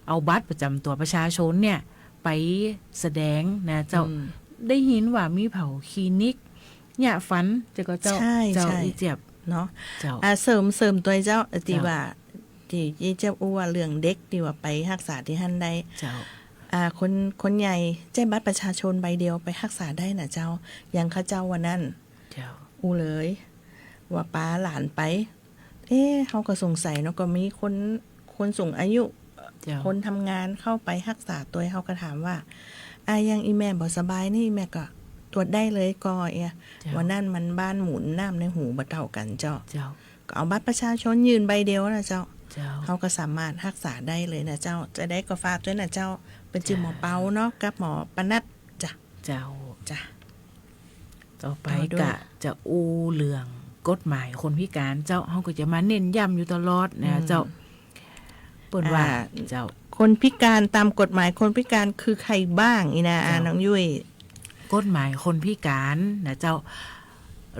เอาบัตรประจำตั๋วประชาชนเนี่ย ไปแสดงน่ะเจ้า อืม ได้ยินว่ามีเผาคลินิก ยาฟัน เจ้าก็เจ้า ใช่ เจ้า ใช่ อี้เจี๊ยบ เนาะ เจ้า อ่า เสริม เสริมตวยเจ้า ตี้ เจ้า ว่า ตี้ ตี้เจี๊ยบอู้ว่าเรื่องเด็กตี้ว่าไปฮักษาตี้หั้นได้ เจ้า อ่า คน คนใหญ่ใจ๊บัตรประชาชนใบเดียวไปฮักษาได้น่ะเจ้า อย่างข้าเจ้าวันนั้น เจ้า อู้เลย ว่าปาหลานไป เอ๊ะ เฮาก็สงสัยเนาะ ก็มีคน คนสูงอายุ เจ้า คนทำงานเข้าไปฮักษาตวย เฮาก็ถามว่า อ่ะ อย่างอี่แม่บ่สบายนี่ แม่ก็ตรวจได้เลยก่อเอีย เจ้า วันนั้นมันบ้านหมุน น้ำในหูบ่เต้ากั๋นเจ้า เจ้า ก็เอาบัตรประชาชนยื่นใบเดียวน่ะเจ้า เจ้า เฮาก็สามารถฮักษาได้เลยน่ะเจ้า จะได้ก็ฝากตวยน่ะเจ้า เปิ้นจื้อหมอเปาเนาะ กับหมอปนัดจ้ะ เจ้า จ้ะ ต่อไป ต่อด้วย ก็จะอู้เรื่องกฎหมายคนพิการเจ้า เฮาก็จะมาเน้นย้ำอยู่ตลอดน่ะ อืม เจ้า เปิ้นว่า อ่า เจ้า คนพิการต๋ามกฎหมายคนพิการคือใครบ้าง อี้นะ อ่า เจ้า น้องยุ้ย กฎหมายคนพิการน่ะเจ้า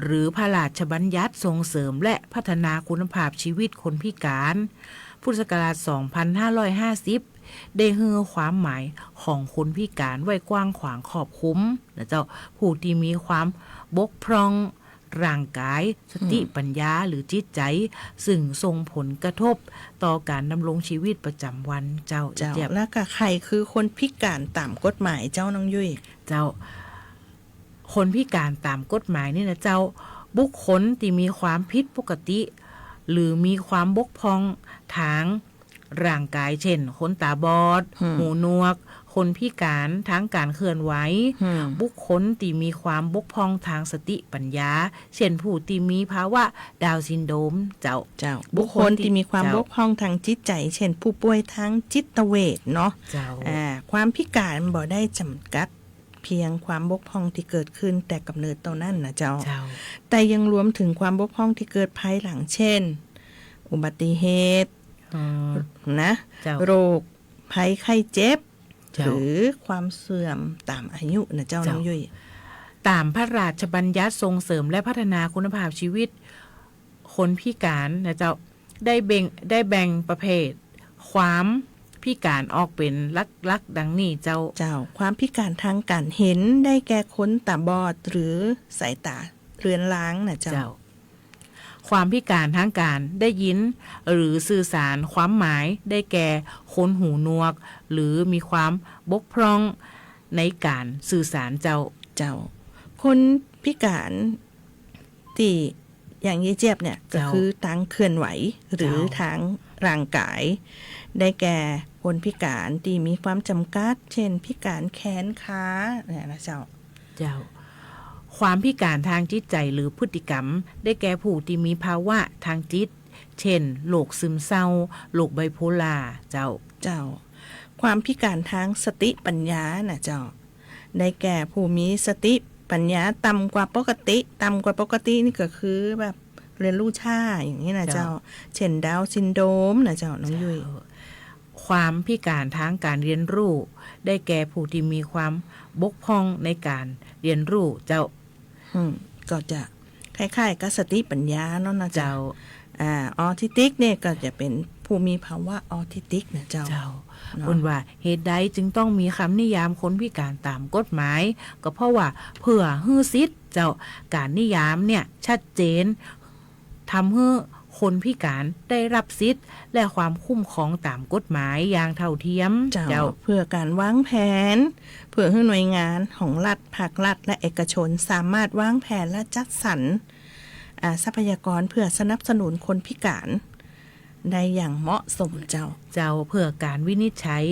หรือพระราชบัญญัติส่งเสริมและพัฒนาคุณภาพชีวิตคนพิการ พุทธศักราช สองพันห้าร้อยห้าสิบ ได้หื้อความหมายของคนพิการไว้กว้างขวางครอบคลุมน่ะเจ้า ผู้ตี้มีความบกพร่องร่างกาย สติ อืม ปัญญา หรือจิตใจ๋ ซึ่งส่งผลกระทบต่อก๋านดำรงชีวิตประจ๋ำวันเจ้า เจ้า เจี๊ยบ แล้วก็ใครคือคนพิการต๋ามกฎหมายเจ้า น้องยุ้ย เจ้า คนพิการต๋ามกฎหมายนี่น่ะเจ้า บุคคลตี้มีความผิดปกติ หรือมีความบกพร่องตางร่างกาย เจ้น คนต๋าบอด อืม หูหนวก คนพิการตางก๋านเคลื่อนไหว อืม บุคคลตี้มีความบกพร่องตางสติปัญญา เจ้น ผู้ตี้มีภาวะดาวน์ซินโดรม เจ้า เจ้า บุคคลตี้มีความ บุคคลตี้ บกพร่องตางจิตใจ๋ เจ้น ผู้ป่วยตางจิตเวชเนาะ เจ้า อ่า ความพิการบ่ได้จ๋ำกัด เพียงความบกพร่องตี้เกิดขึ้นแต่ก๋ำเนิดเต้านั้นน่ะเจ้า เจ้า แต่ยังรวมเถิงความบกพร่องตี้เกิดภายหลัง เจ้น อุบัติเหตุ อ๋อ นะ เจ้า โรคภัยไข้เจ็บ เจ้า หรือความเสื่อมต๋ามอายุน่ะเจ้า เจ้า น้องยุ้ย ต๋ามพระราชบัญญัติส่งเสริมและพัฒนาคุณภาพชีวิตคนพิการน่ะเจ้า ได้แบ่ง ได้แบ่งประเภทความพิการออกเป๋นหลักๆ ดังนี้เจ้า เจ้า ความพิการตางก๋านหัน ได้แก่คนต๋าบอดหรือสายต๋าเลือนลางน่ะเจ้า เจ้า ความพิการตางก๋านได้ยินหรือสื่อสารความหมาย ได้แก่คนหูหนวก หรือมีความบกพร่องในก๋านสื่อสารเจ้า เจ้า คนพิการตี้อย่างเย้ยเจี๊ยบเนี่ย เจ้า ก็คือตางเคลื่อนไหว หรือ เจ้า ตางร่างกาย ได้แก่คนพิการตี้มีความจ๋ำกัด เจ้น พิการแขนขา เนี่ยนะเจ้า เจ้า ความพิการตางจิตใจ๋หรือพฤติกรรม ได้แก่ผู้ตี้มีภาวะตางจิต เจ้น โรคซึมเศร้า โรคไบโพล่า เจ้า เจ้า ความพิการตางสติปัญญาน่ะเจ้า ได้แก่ผู้มีสติปัญญาต่ำกว่าปกติ ต่ำกว่าปกตินี่ก็คือแบบเรียนรู้ช้าอย่างนี้น่ะเจ้า เจ้า เจ้น ดาวน์ซินโดรมน่ะเจ้า น้องยุ้ย เจ้า ความพิการตางก๋านเรียนรู้ ได้แก่ผู้ตี้มีความบกพร่องในก๋านเรียนรู้เจ้า อืม ก็จะคล้ายๆ กับสติปัญญาเนาะนะเจ้า เจ้า อ่า ออทิสติกเนี่ยก็จะเป๋นผู้มีภาวะออทิสติกน่ะเจ้า เจ้า เนาะ เปิ้นว่าเหตุใดจึงต้องมีกำนิยามคนพิการต๋ามกฎหมาย ก็เพราะว่าเปื้อหื้อสิทธิ์เจ้า ก๋านนิยามเนี่ยชัดเจน ทำหื้อคนพิการได้ฮับสิทธิ์และความคุ้มครองต๋ามกฎหมายอย่างเท่าเทียม เจ้า เจ้า เปื้อก๋านวางแผน เปื้อหื้อหน่วยงานของรัฐ ภาครัฐ และเอกชนสามารถวางแผนและจัดสรร อ่า ทรัพยากรเปื้อสนับสนุนคนพิการได้อย่างเหมาะสมเจ้า เจ้า เปื้อก๋านวินิจฉัย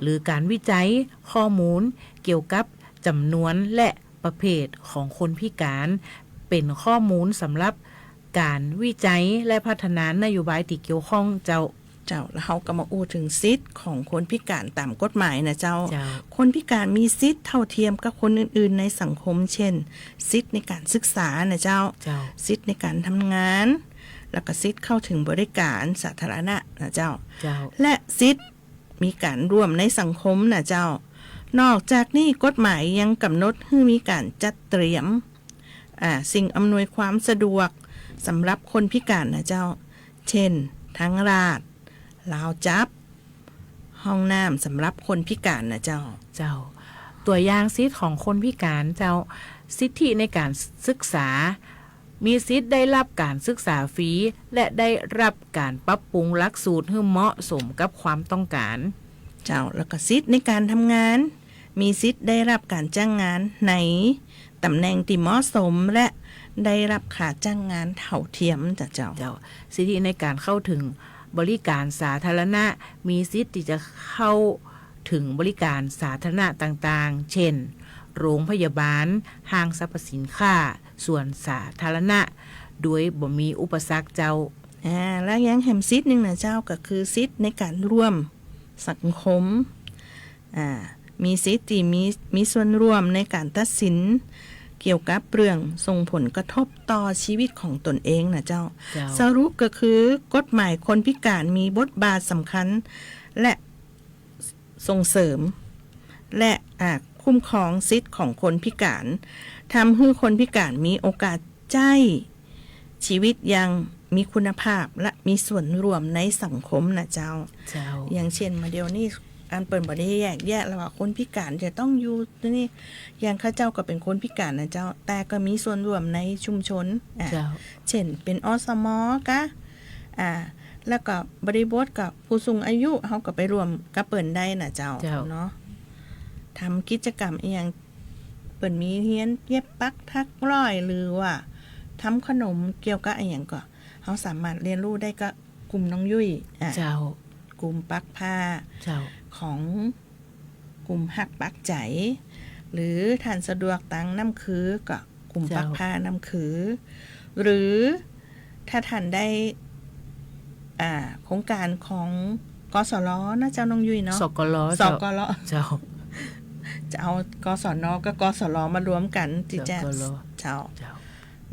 หรือก๋านวิจัยข้อมูลเกี่ยวกับจ๋ำนวนและประเภทของคนพิการ เป๋นข้อมูลสำหรับก๋านวิจัยและพัฒนานโยบายตี้เกี่ยวข้องเจ้า เจ้า แล้วเฮาก็มาอู้เถิงสิทธิ์ของคนพิก๋านต๋ามกฎหมายน่ะเจ้า เจ้า คนพิก๋านมีสิทธิ์เท่าเทียมกับคนอื่นๆ ในสังคม เช่น สิทธิ์ในก๋านศึกษาน่ะเจ้า เจ้า สิทธิ์ในก๋านทำงาน แล้วก็สิทธิ์เข้าเถิงบริก๋านสาธารณะน่ะเจ้า เจ้า และสิทธิ์มีก๋านร่วมในสังคมน่ะเจ้า นอกจากนี้กฎหมายยังก๋ำหนดหื้อมีก๋านจัดเตรียม อ่า สิ่งอำนวยความสะดวกสำหรับคนพิก๋านน่ะเจ้า เช่น ทางลาด ราวจั๊บ ห้องน้ำสำหรับคนพิก๋านน่ะเจ้า เจ้า ตั๋วอย่างสิทธิ์ของคนพิก๋านเจ้า สิทธิในก๋านศึกษา มีสิทธิ์ได้ฮับก๋านศึกษาฟรี และได้ฮับก๋านปรับปรุงหลักสูตรหื้อเหมาะสมกับความต้องก๋าน เจ้า แล้วก็สิทธิ์ในก๋านทำงาน มีสิทธิ์ได้ฮับก๋านจ้างงานในต๋ำแหน่งตี้เหมาะสม และได้ฮับค่าจ้างงานเท่าเทียมจ้ะเจ้า เจ้า สิทธิในก๋านเข้าเถิงบริก๋านสาธารณะ มีสิทธิ์ตี้จะเข้าเถิงบริก๋านสาธารณะต่างๆ เช่น โรงพยาบาล ห้างสรรพสินค้า สวนสาธารณะ โดยบ่มีอุปสรรคเจ้า อ่า แล้วยังแหมสิทธิ์นึ่งน่ะเจ้า ก็คือสิทธิ์ในก๋านร่วมสังคม อ่า มีสิทธิ์ตี้มี มีส่วนร่วมในก๋านตัดสินเกี่ยวกับเรื่องส่งผลกระทบต่อชีวิตของตนเองน่ะเจ้า เจ้า สรุปก็คือกฎหมายคนพิก๋านมีบทบาทสำคัญ และส่งเสริม และ อ่า คุ้มครองสิทธิ์ของคนพิก๋าน ทำหื้อคนพิก๋านมีโอกาสใจ๊ ชีวิตอย่างมีคุณภาพและมีส่วนร่วมในสังคมน่ะเจ้า เจ้า อย่างเช่น มาเดี๋ยวนี้ อันเปิ้นบ่ได้แยกแยะแล้วว่าคนพิก๋านจะต้องอยู่ตี้นี่ อย่างข้าเจ้าก็เป๋นคนพิก๋านน่ะเจ้า แต่ก็มีส่วนร่วมในชุมชน อ่า เจ้า เช่น เป๋น อสม กา อ่า แล้วก็บริบทกับผู้สูงอายุ เฮาก็ไปร่วมกับเปิ้นได้น่ะเจ้า เจ้า เนาะ ทำกิจกรรมอะหยัง เปิ้นมีเฮียนเย็บปักถักร้อย หรือว่าทำขนมเกี่ยวกับอะหยังก็ เฮาสามารถเฮียนฮู้ได้กับกลุ่มน้องยุ้ย อ่ะ เจ้า กลุ่มปักผ้า เจ้า ของกลุ่มฮักปักใจ๋ หรือท่านสะดวกตางน้ำคือก็กลุ่ม เจ้า ปักผ้าน้ำคือ หรือถ้าท่านได้ อ่า โครงก๋านของ กสร นะเจ้าน้องยุ้ยเนาะ สกล สกล เจ้า จะเอา กศน กับ กสร มารวมกั๋นตี้จะ สกล เจ้า เจ้า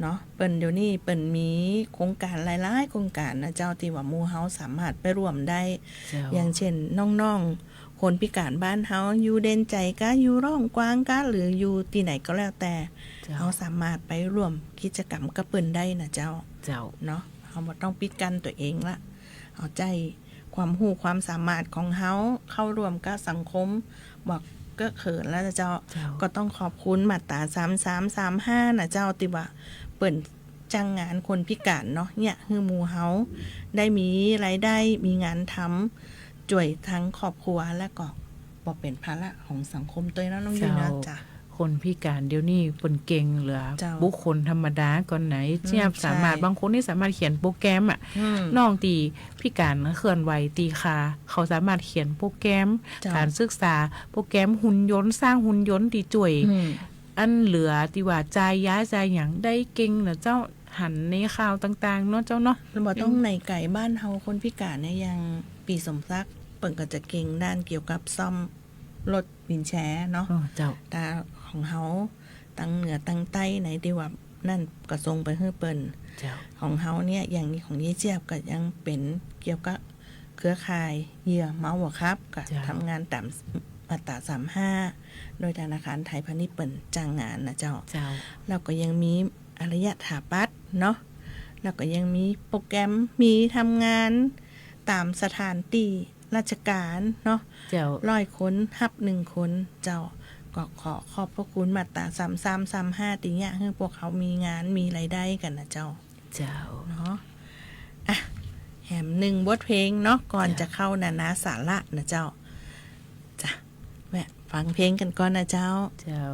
เนาะ เปิ้นเดี๋ยวนี้เปิ้นมีโครงก๋านหลายๆ โครงก๋านน่ะเจ้า ตี้ว่าหมู่เฮาสามารถไปร่วมได้ เจ้า อย่างเช่น น้องๆ คนพิก๋านบ้านเฮาอยู่เด่นชัยกา อยู่ร้องกวางกา หรืออยู่ตี้ไหนก็แล้วแต่ เจ้า เฮาสามารถไปร่วมกิจกรรมกับเปิ้นได้น่ะเจ้า เจ้า เนาะ เฮาบ่ต้องปิดกั้นตั๋วเองละ เอาใจ๊ ความฮู้ความสามารถของเฮาเข้าร่วมกับสังคม บ่เกอะเขินแล้วนะเจ้า เจ้า ก็ต้องขอบคุณมาตราสามสามสามห้านะเจ้า ตี้ว่าเปิ้นจ้างงานคนพิก๋านเนาะ เนี่ย หื้อหมู่เฮาได้มีรายได้ มีงานทำ จ้วยตังครอบครัว และก็บ่เป๋นภาระของสังคมตวยเนาะน้องยุ้ยเนาะ เจ้า จ้ะ คนพิก๋านเดี๋ยวนี้เปิ้นเก่งเหลือ เจ้า บุคคลธรรมดาก่อนไหน อืม เจี๊ยบสามารถ ใช่ บางคนนี่สามารถเขียนโปรแกรมอะ อืม น้องตี้พิก๋านเคลื่อนไหวตี้ขา เขาสามารถเขียนโปรแกรม เจ้า ก๋านศึกษา โปรแกรมหุ่นยนต์ สร้างหุ่นยนต์ตี้จ้วย อืม อันเหลือตี้ว่าจ่ายยาจ่ายหยังได้เก่งนะเจ้า หันในข่าวต่างๆ เนาะเจ้าเนาะ บ่ต้องไหนไก๋ บ้านเฮาคนพิก๋านเนี่ย อย่างปี้สมศักดิ์ เปิ้นก็จะเก่งด้านเกี่ยวกับซ่อม รถวีลแชร์เนาะ อ๋อ เจ้า แต่ของเฮาตังเหนือตังใต้ไหนตี้ว่านั่นก็ส่งไปหื้อเปิ้น เจ้า ของเฮาเนี่ย อย่างนี้ของเย้ยเจี๊ยบก็ยังเป๋นเกี่ยวกับเครือข่ายเหยื่อเมาหัวขับ ก็ เจ้า ทำงานต๋ามมาตราสามห้า โดยธนาคารไทยพาณิชย์เปิ้นจ้างงานนะเจ้า เจ้า แล้วก็ยังมีอารยะถาปัตย์เนาะ แล้วก็ยังมีโปรแกรม มีทำงานต๋ามสถานตี้ ราชก๋านเนาะ เจ้า ร้อยคนฮับหนึ่งคน เจ้า ก็ขอขอบพระคุณมาตราสามสามสามห้า ตี้เยียะหื้อพวกเขามีงานมีรายได้กั๋นนะเจ้า เจ้า เนาะ อ่ะ แหมนึ่งบทเพลงเนาะ ก่อน เจ้า จะเข้านานาสาระนะเจ้า จ้ะ แวะฟังเพลงกั๋นก่อนนะเจ้า เจ้า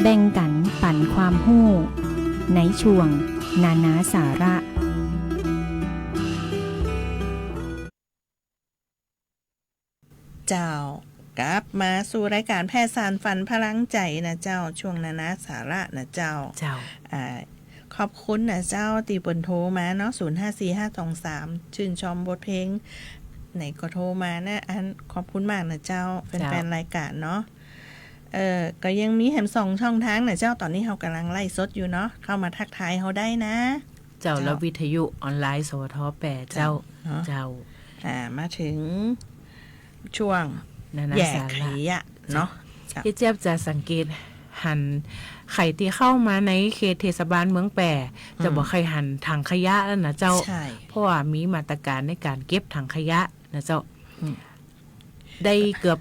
แบ่งกั๋นปั๋นความฮู้ ในช่วงนานาสาระ เจ้า กลับมาสู่รายก๋านแพทย์สานฝันพลังใจ๋นะเจ้า ช่วงนานาสาระนะเจ้า เจ้า อ่า ขอบคุณนะเจ้า ตี้เปิ้นโทรมาเนาะ ศูนย์ห้าสี่ห้าสองสาม จื้นชมบทเพลงไหนก็โทรมานะ อัน ขอบคุณมากนะเจ้า แฟนๆ รายก๋านเนาะ เอ่อ ก็ยังมีแหมสองช่องทางนะเจ้า ต๋อนนี้เฮาก่ำลังไลฟ์สดอยู่เนาะ เข้ามาทักทายเฮาได้นะ เจ้า เจ้า แล้ววิทยุออนไลน์ สวท แปด เจ้า เจ้า เนาะ เจ้า อ่า มาเถิงช่วงนานาสาระ แยกขยะเนาะ เจ้า เจ้า เจ๊ยบจะสังเกตหัน ใผตี้เข้ามาในเขตเทศบาลเมืองแป้ จะ อืม บ่ใค่หันถังขยะแล้วนะเจ้า ใช่ เพราะว่ามีมาตรก๋านในก๋านเก็บถังขยะนะเจ้า อืม ได้เกือบ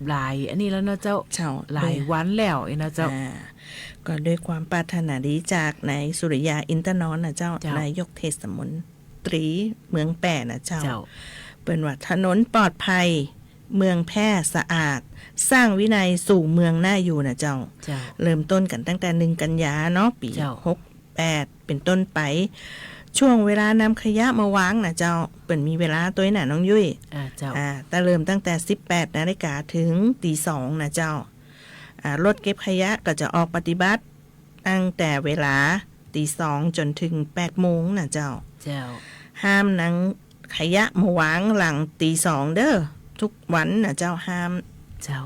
หลายอันนี้แล้วเนาะเจ้า เจ้า หลายวันแล้วเนาะเจ้า อ่า ก็ด้วยความปรารถนาดีจากนายสุริยา อินทนนท์นะเจ้า เจ้า นายกเทศมนตรีเมืองแป้นะเจ้า เจ้า เปิ้นว่าถนนปลอดภัย เมืองแป้สะอาด สร้างวินัยสู่เมืองน่าอยู่นะเจ้า เจ้า เริ่มต้นกั๋นตั้งแต่หนึ่งกันยาเนาะ ปี๋ เจ้า หกแปด เป๋นต้นไป ช่วงเวลานำขยะมาวางนะเจ้า เปิ้นมีเวลาตวยนะน้องยุ้ย อ่า เจ้า อ่า แต่เริ่มตั้งแต่สิบแปดนาฬิกาเถิงตีสองนะเจ้า อ่า รถเก็บขยะก็จะออกปฏิบัติตั้งแต่เวลาตีสองจ๋นเถิงแปดโมงนะเจ้า เจ้า ห้ามนำขยะมาวางหลังตีสองเด้อ ทุกวันนะเจ้า ห้าม เจ้า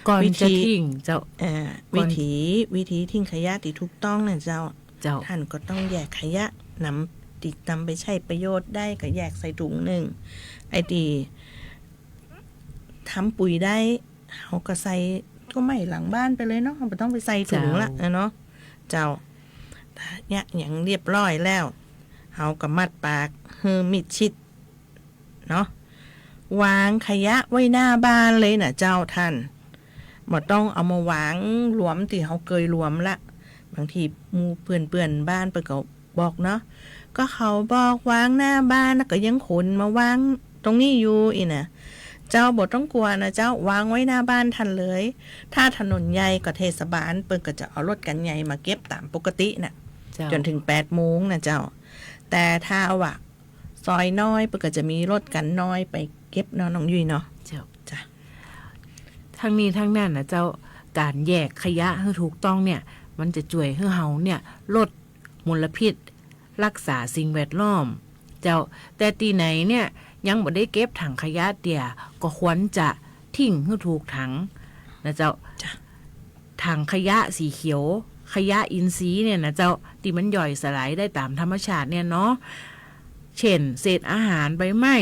ก่อนจะ วิธี ทิ้งเจ้า เอ่อ ก่อน วิธี วิธีทิ้งขยะตี้ถูกต้องนะเจ้า เจ้า ต้านก็ต้องแยกขยะ นำ ตี้นำไปใจ๊ประโยชน์ได้ก็แยกใส่ถุงนึ่ง ไอ้ตี้ทำปุ๋ยได้ เฮาก็ใส่ก้วยไม้หลังบ้านไปเลยเนาะ บ่ต้องไปใส่ถุงละ เจ้า เนาะ เจ้า เยียะหยังเรียบร้อยแล้ว เฮาก็มัดปากหื้อมิดชิด เนาะ วางขยะไว้หน้าบ้านเลยนะเจ้าต้าน บ่ต้องเอามาวางหลวมตี้เฮาเกยหลวมละ บางทีหมู่เปื้อนๆ บ้านเปิ้นก็บอกเนาะ ก็เขาบอกวางหน้าบ้าน แล้วก็ยังขนมาวางตรงนี้อยู่อี้นะ เจ้าบ่ต้องกั๋วนะเจ้า วางไว้หน้าบ้านต้านเลย ถ้าถนนใหญ่ก็เทศบาลเปิ้นก็จะเอารถคันใหญ่มาเก็บต๋ามปกติน่ะ เจ้า จ๋นเถิงแปดโมงนะเจ้า แต่ถ้าว่า ซอยน้อยเปิ้นก็จะมีรถคันน้อยไปเก็บเนาะน้องยุ้ยเนาะ เจ้า จ้ะ ตึงนี้ตึงนั้นนะเจ้า ก๋านแยกขยะหื้อถูกต้องเนี่ย มันจะจ้วยหื้อเฮาเนี่ย ลดมลพิษ ฮักษาสิ่งแวดล้อม เจ้า แต่ตี้ไหนเนี่ย ยังบ่ได้เก็บถังขยะเตื้อ ก็ควรจะทิ้งหื้อถูกถังนะเจ้า จ้ะ ถังขยะสีเขียว ขยะอินทรีย์เนี่ยนะเจ้า ตี้มันย่อยสลายได้ต๋ามธรรมชาติเนี่ยเนาะ เจ้น เศษอาหาร ใบไม้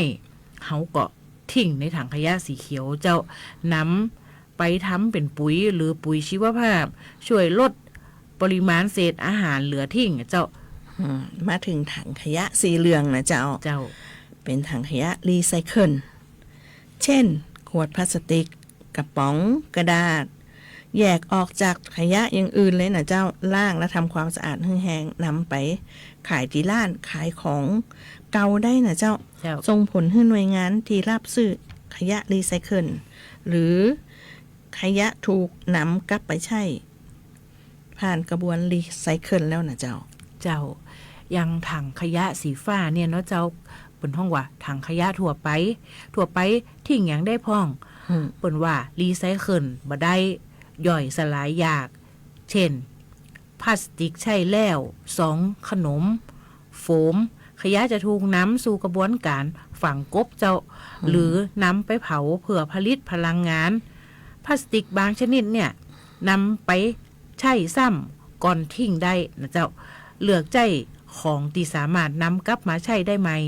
เฮาก็ทิ้งในถังขยะสีเขียวเจ้า นำไปทำเป๋นปุ๋ยหรือปุ๋ยชีวภาพ จ้วยลดปริมาณเศษอาหารเหลือทิ้งเจ้า อืม มาเถิงถังขยะสีเหลืองนะเจ้า เจ้า เป๋นถังขยะรีไซเคิล เจ้น ขวดพลาสติก กระป๋อง กระดาษ แยกออกจากขยะอย่างอื่นเลยนะเจ้า ล้างและทำความสะอาดหื้อแห้ง นำไปขายตี้ร้านขายของเก่าได้นะเจ้า เจ้า ส่งผลหื้อหน่วยงานตี้รับซื้อขยะรีไซเคิล หรือขยะถูกนำกลับไปใจ๊ ผ่านกระบวนรีไซเคิลแล้วนะเจ้า เจ้า อย่างถังขยะสีฟ้าเนี่ยเนาะเจ้า เปิ้นฮ้องว่าถังขยะทั่วไป ทั่วไปทิ้งหยังได้พ่อง อืม เปิ้นว่ารีไซเคิลบ่ได้ ย่อยสลายยาก เจ้น พลาสติกใจ๊แล้ว ซองขนม โฟม ขยะจะถูกนำสู่กระบวนก๋านฝังกลบเจ้า อืม หรือนำไปเผาเพื่อผลิตพลังงาน พลาสติกบางชนิดเนี่ย นำไปใจ๊ซ้ำก่อนทิ้งได้นะเจ้า เลือกใจ๊ของตี้สามารถนำกลับมาใจ๊ได้ใหม่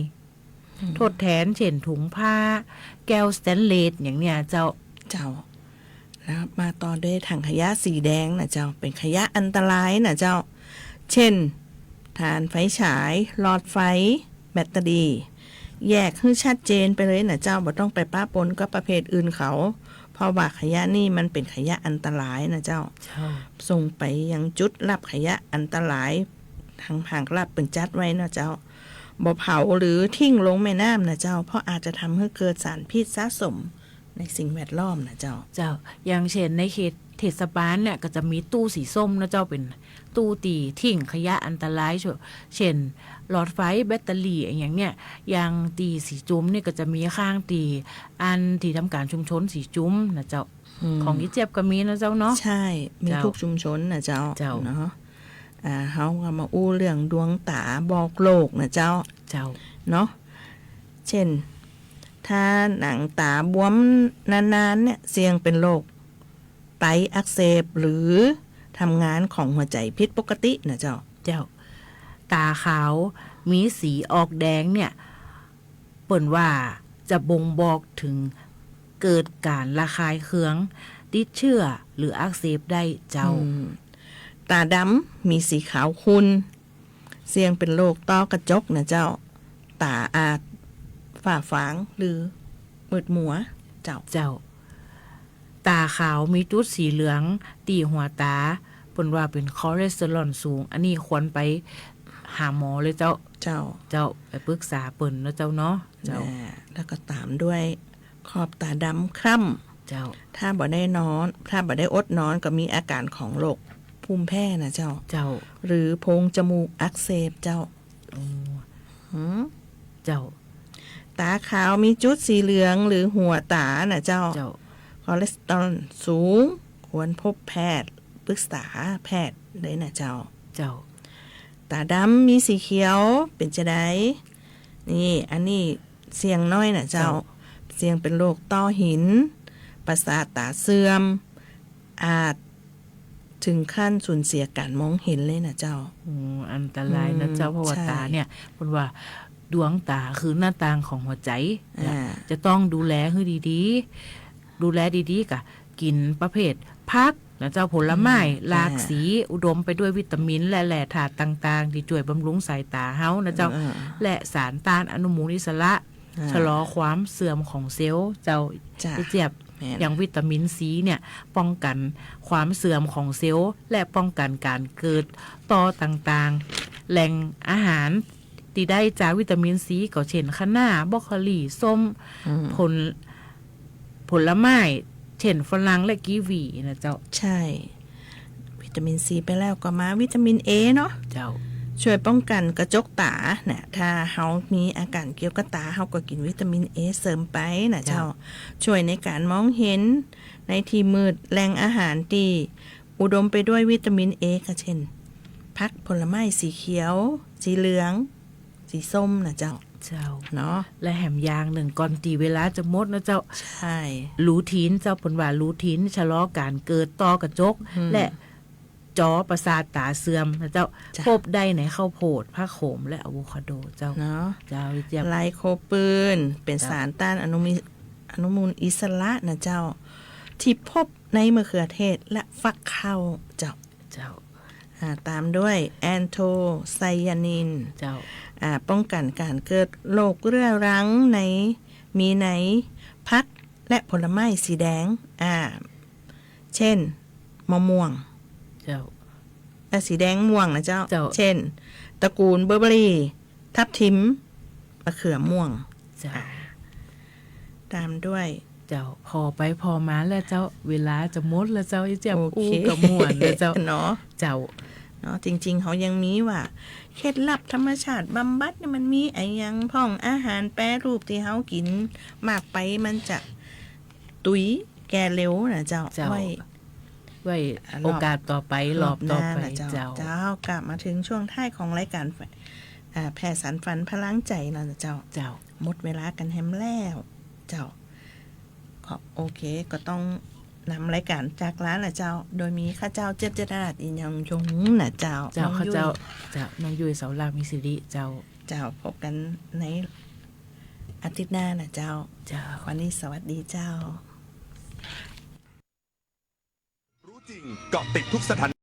อืม ทดแทน เจ้น ถุงผ้า แก้วสแตนเลส อย่างเนี่ยเจ้า เจ้า แล้วมาต่อด้วยถังขยะสีแดงนะเจ้า เป๋นขยะอันตรายนะเจ้า เจ้น ถ่านไฟฉาย หลอดไฟ แบตเตอรี่ แยกหื้อชัดเจนไปเลยนะเจ้า บ่ต้องไปปะปนกับประเภทอื่นเขา เพราะว่าขยะนี่มันเป๋นขยะอันตรายนะเจ้า เจ้า ส่งไปยังจุดรับขยะอันตราย ตางภาครัฐเปิ้นจัดไว้นะเจ้า บ่เผาหรือทิ้งลงแม่น้ำนะเจ้า เพราะอาจจะทำให้เกิดสารพิษสะสมในสิ่งแวดล้อมนะเจ้า เจ้า อย่างเจ้นในเขต เทศบาลเนี่ยก็จะมีตู้สีส้มนะเจ้า เป๋นตู้ตี้ทิ้งขยะอันตราย เช่น หลอดไฟ แบตเตอรี่ อะหยังเนี่ย อย่างตี้สีจุมเนี่ยก็จะมีข้างตี้อันตี้ทำก๋านชุมชนสีจุมนะเจ้า อืม ของอีเจี๊ยบก็มีนะเจ้าเนาะ ใช่ มี เจ้า ทุกชุมชนนะเจ้า เจ้า เนาะ อ่า เฮาก็มาอู้เรื่องดวงต๋าบอกโลกนะเจ้า เจ้า เนาะ เช่น ถ้าหนังต๋าบวมนานๆ เนี่ย เสี่ยงเป๋นโรคไตอักเสบ หรือทำงานของหัวใจ๋ผิดปกตินะเจ้า เจ้า ต๋าขาวมีสีออกแดงเนี่ย เปิ้นว่าจะบ่งบอกเถิงเกิดก๋านระคายเคือง ติดเจื้อ หรืออักเสบได้เจ้า อืม ต๋าดำมีสีขาวขุ่น เสี่ยงเป๋นโรคต้อกระจกนะเจ้า ต๋าอาจฝ้าฟาง หรือมืดมัวเจ้า เจ้า ต๋าขาวมีจุดสีเหลืองตี้หัวต๋า เปิ้นว่าเป๋นคอเลสเตอรอลสูง อันนี้ควรไปหาหมอเลยเจ้า เจ้า เจ้า ไปปรึกษาเปิ้นนะเจ้าเนาะ เจ้า อ่า แล้วก็ต๋ามด้วยขอบต๋าดำคล้ำ เจ้า ถ้าบ่ได้นอน ถ้าบ่ได้อดนอนก็มีอาก๋านของโรคภูมิแพ้นะเจ้า เจ้า หรือโพรงจมูกอักเสบเจ้า โอ้ หืม เจ้า ต๋าขาวมีจุดสีเหลืองหรือหัวต๋านะเจ้า เจ้า คอเลสเตอรอลสูง ควรพบแพทย์ ปรึกษาแพทย์เลยนะเจ้า เจ้า ต๋าดำมีสีเขียวเป๋นจาใด นี่ อันนี้เสี่ยงน้อยนะเจ้า เจ้า เสี่ยงเป๋นโรคต้อหิน ประสาทต๋าเสื่อม อาจเถิงขั้นสูญเสียก๋านมองเห็นเลยนะเจ้า โอ้ อันตรายนะเจ้า อืม เพราะว่า ใช่ ต๋าเนี่ย เปิ้นว่าดวงต๋าคือหน้าต่างของหัวใจ๋ อ่า จะต้องดูแลหื้อดีๆ ดูแลดีๆ ก็กินประเภทผักนะเจ้า ผลไม้ อืม หลากสี อ่า อุดมไปด้วยวิตามินและแร่ธาตุต่างๆ ตี้จ้วยบำรุงสายต๋าเฮานะเจ้า อ่า และสารต้านอนุมูลอิสระ อ่า ชะลอความเสื่อมของเซลล์เจ้า จ้ะ อีเจี๊ยบ แม่น อย่างวิตามินซีเนี่ย ป้องกั๋นความเสื่อมของเซลล์ และป้องกั๋นก๋านเกิดต้อต่างๆ แหล่งอาหารตี้ได้จากวิตามินซีก็เช่น คะน้า บรอกโคลี ส้ม อืม ผล ผลไม้ เช่น ฝรั่งและกีวีนะเจ้า ใช่ วิตามินซีไปแล้วก็มาวิตามินเอเนาะ เจ้า จ้วยป้องกั๋นกระจกต๋านะ ถ้าเฮามีอาก๋านเกี่ยวกับต๋า เฮาก็กินวิตามินเอเสริมไปนะเจ้า เจ้า จ้วยในก๋านมองเห็นในตี้มืด แหล่งอาหารตี้อุดมไปด้วยวิตามินเอก็เช่น ผักผลไม้สีเขียว สีเหลือง สีส้มนะเจ้า เจ้า เนาะ และแหมอย่างนึ่งก่อนตี้เวลาจะหมดนะเจ้า ใช่ ลูทีนเจ้า เปิ้นว่าลูทีนชะลอก๋านเกิดต้อกระจก อืม และจอประสาทต๋าเสื่อมนะเจ้า จ้ะ พบได้ในข้าวโพด ผักโขม และอะโวคาโดเจ้า เนาะ เจ้า อีเจี๊ยบ ไลโคปีน เป๋น เจ้า สารต้านอนุมิ อนุมูลอิสระนะเจ้า ตี้พบในมะเขือเทศและฟักข้าวเจ้า เจ้า อ่า ต๋ามด้วยแอนโทไซยานิน เจ้า อ่า ป้องกั๋นก๋านเกิดโรคเรื้อรังใน มีในผักและผลไม้สีแดง อ่า เช่น มะม่วง เจ้า และสีแดงม่วงนะเจ้า เจ้า เช่น ตระกูลบลูเบอร์รี่ ทับทิม มะเขือม่วง เจ้า อ่า ต๋ามด้วย เจ้า ผ่อไปผ่อมาแล้วเจ้า เวลาจะหมดแล้วเจ้า อีเจี๊ยบ โอเค อู้ก็ม่วนแล้วเจ้า เนาะ เจ้า เนาะ จริงๆ เฮายังมีว่า เคล็ดลับธรรมชาติบำบัดเนี่ยมันมีอะหยังพ่อง อาหารแปรรูปตี้เฮากิ๋นมากไปมันจะตุ๊ยแก่เร็วนะเจ้า เจ้า ไว้ ไว้ อ่ะ รอบ โอกาสต่อไป รอบ รอบต่อไป หน้านะเจ้า เจ้า เจ้า ก็มาเถิงช่วงท้ายของรายก๋าน อ่า แผ่สานฝันพลังใจ๋แล้วนะเจ้า เจ้า หมดเวลากั๋นแหมแล้วเจ้า ก็ โอเค ก็ต้องนำรายก๋านจากลาละเจ้า โดยมีข้าเจ้าเจี๊ยบ เจษฎาลัตน์ อินยองยงนะเจ้า เจ้า น้องยุ้ย ข้าเจ้า เจ้า น้องยุ้ย เสาหลัก มีสิริ เจ้า เจ้า พบกั๋นในอาทิตย์หน้านะเจ้า เจ้า วันนี้สวัสดีเจ้า รู้จริงเกาะติดทุกสถาน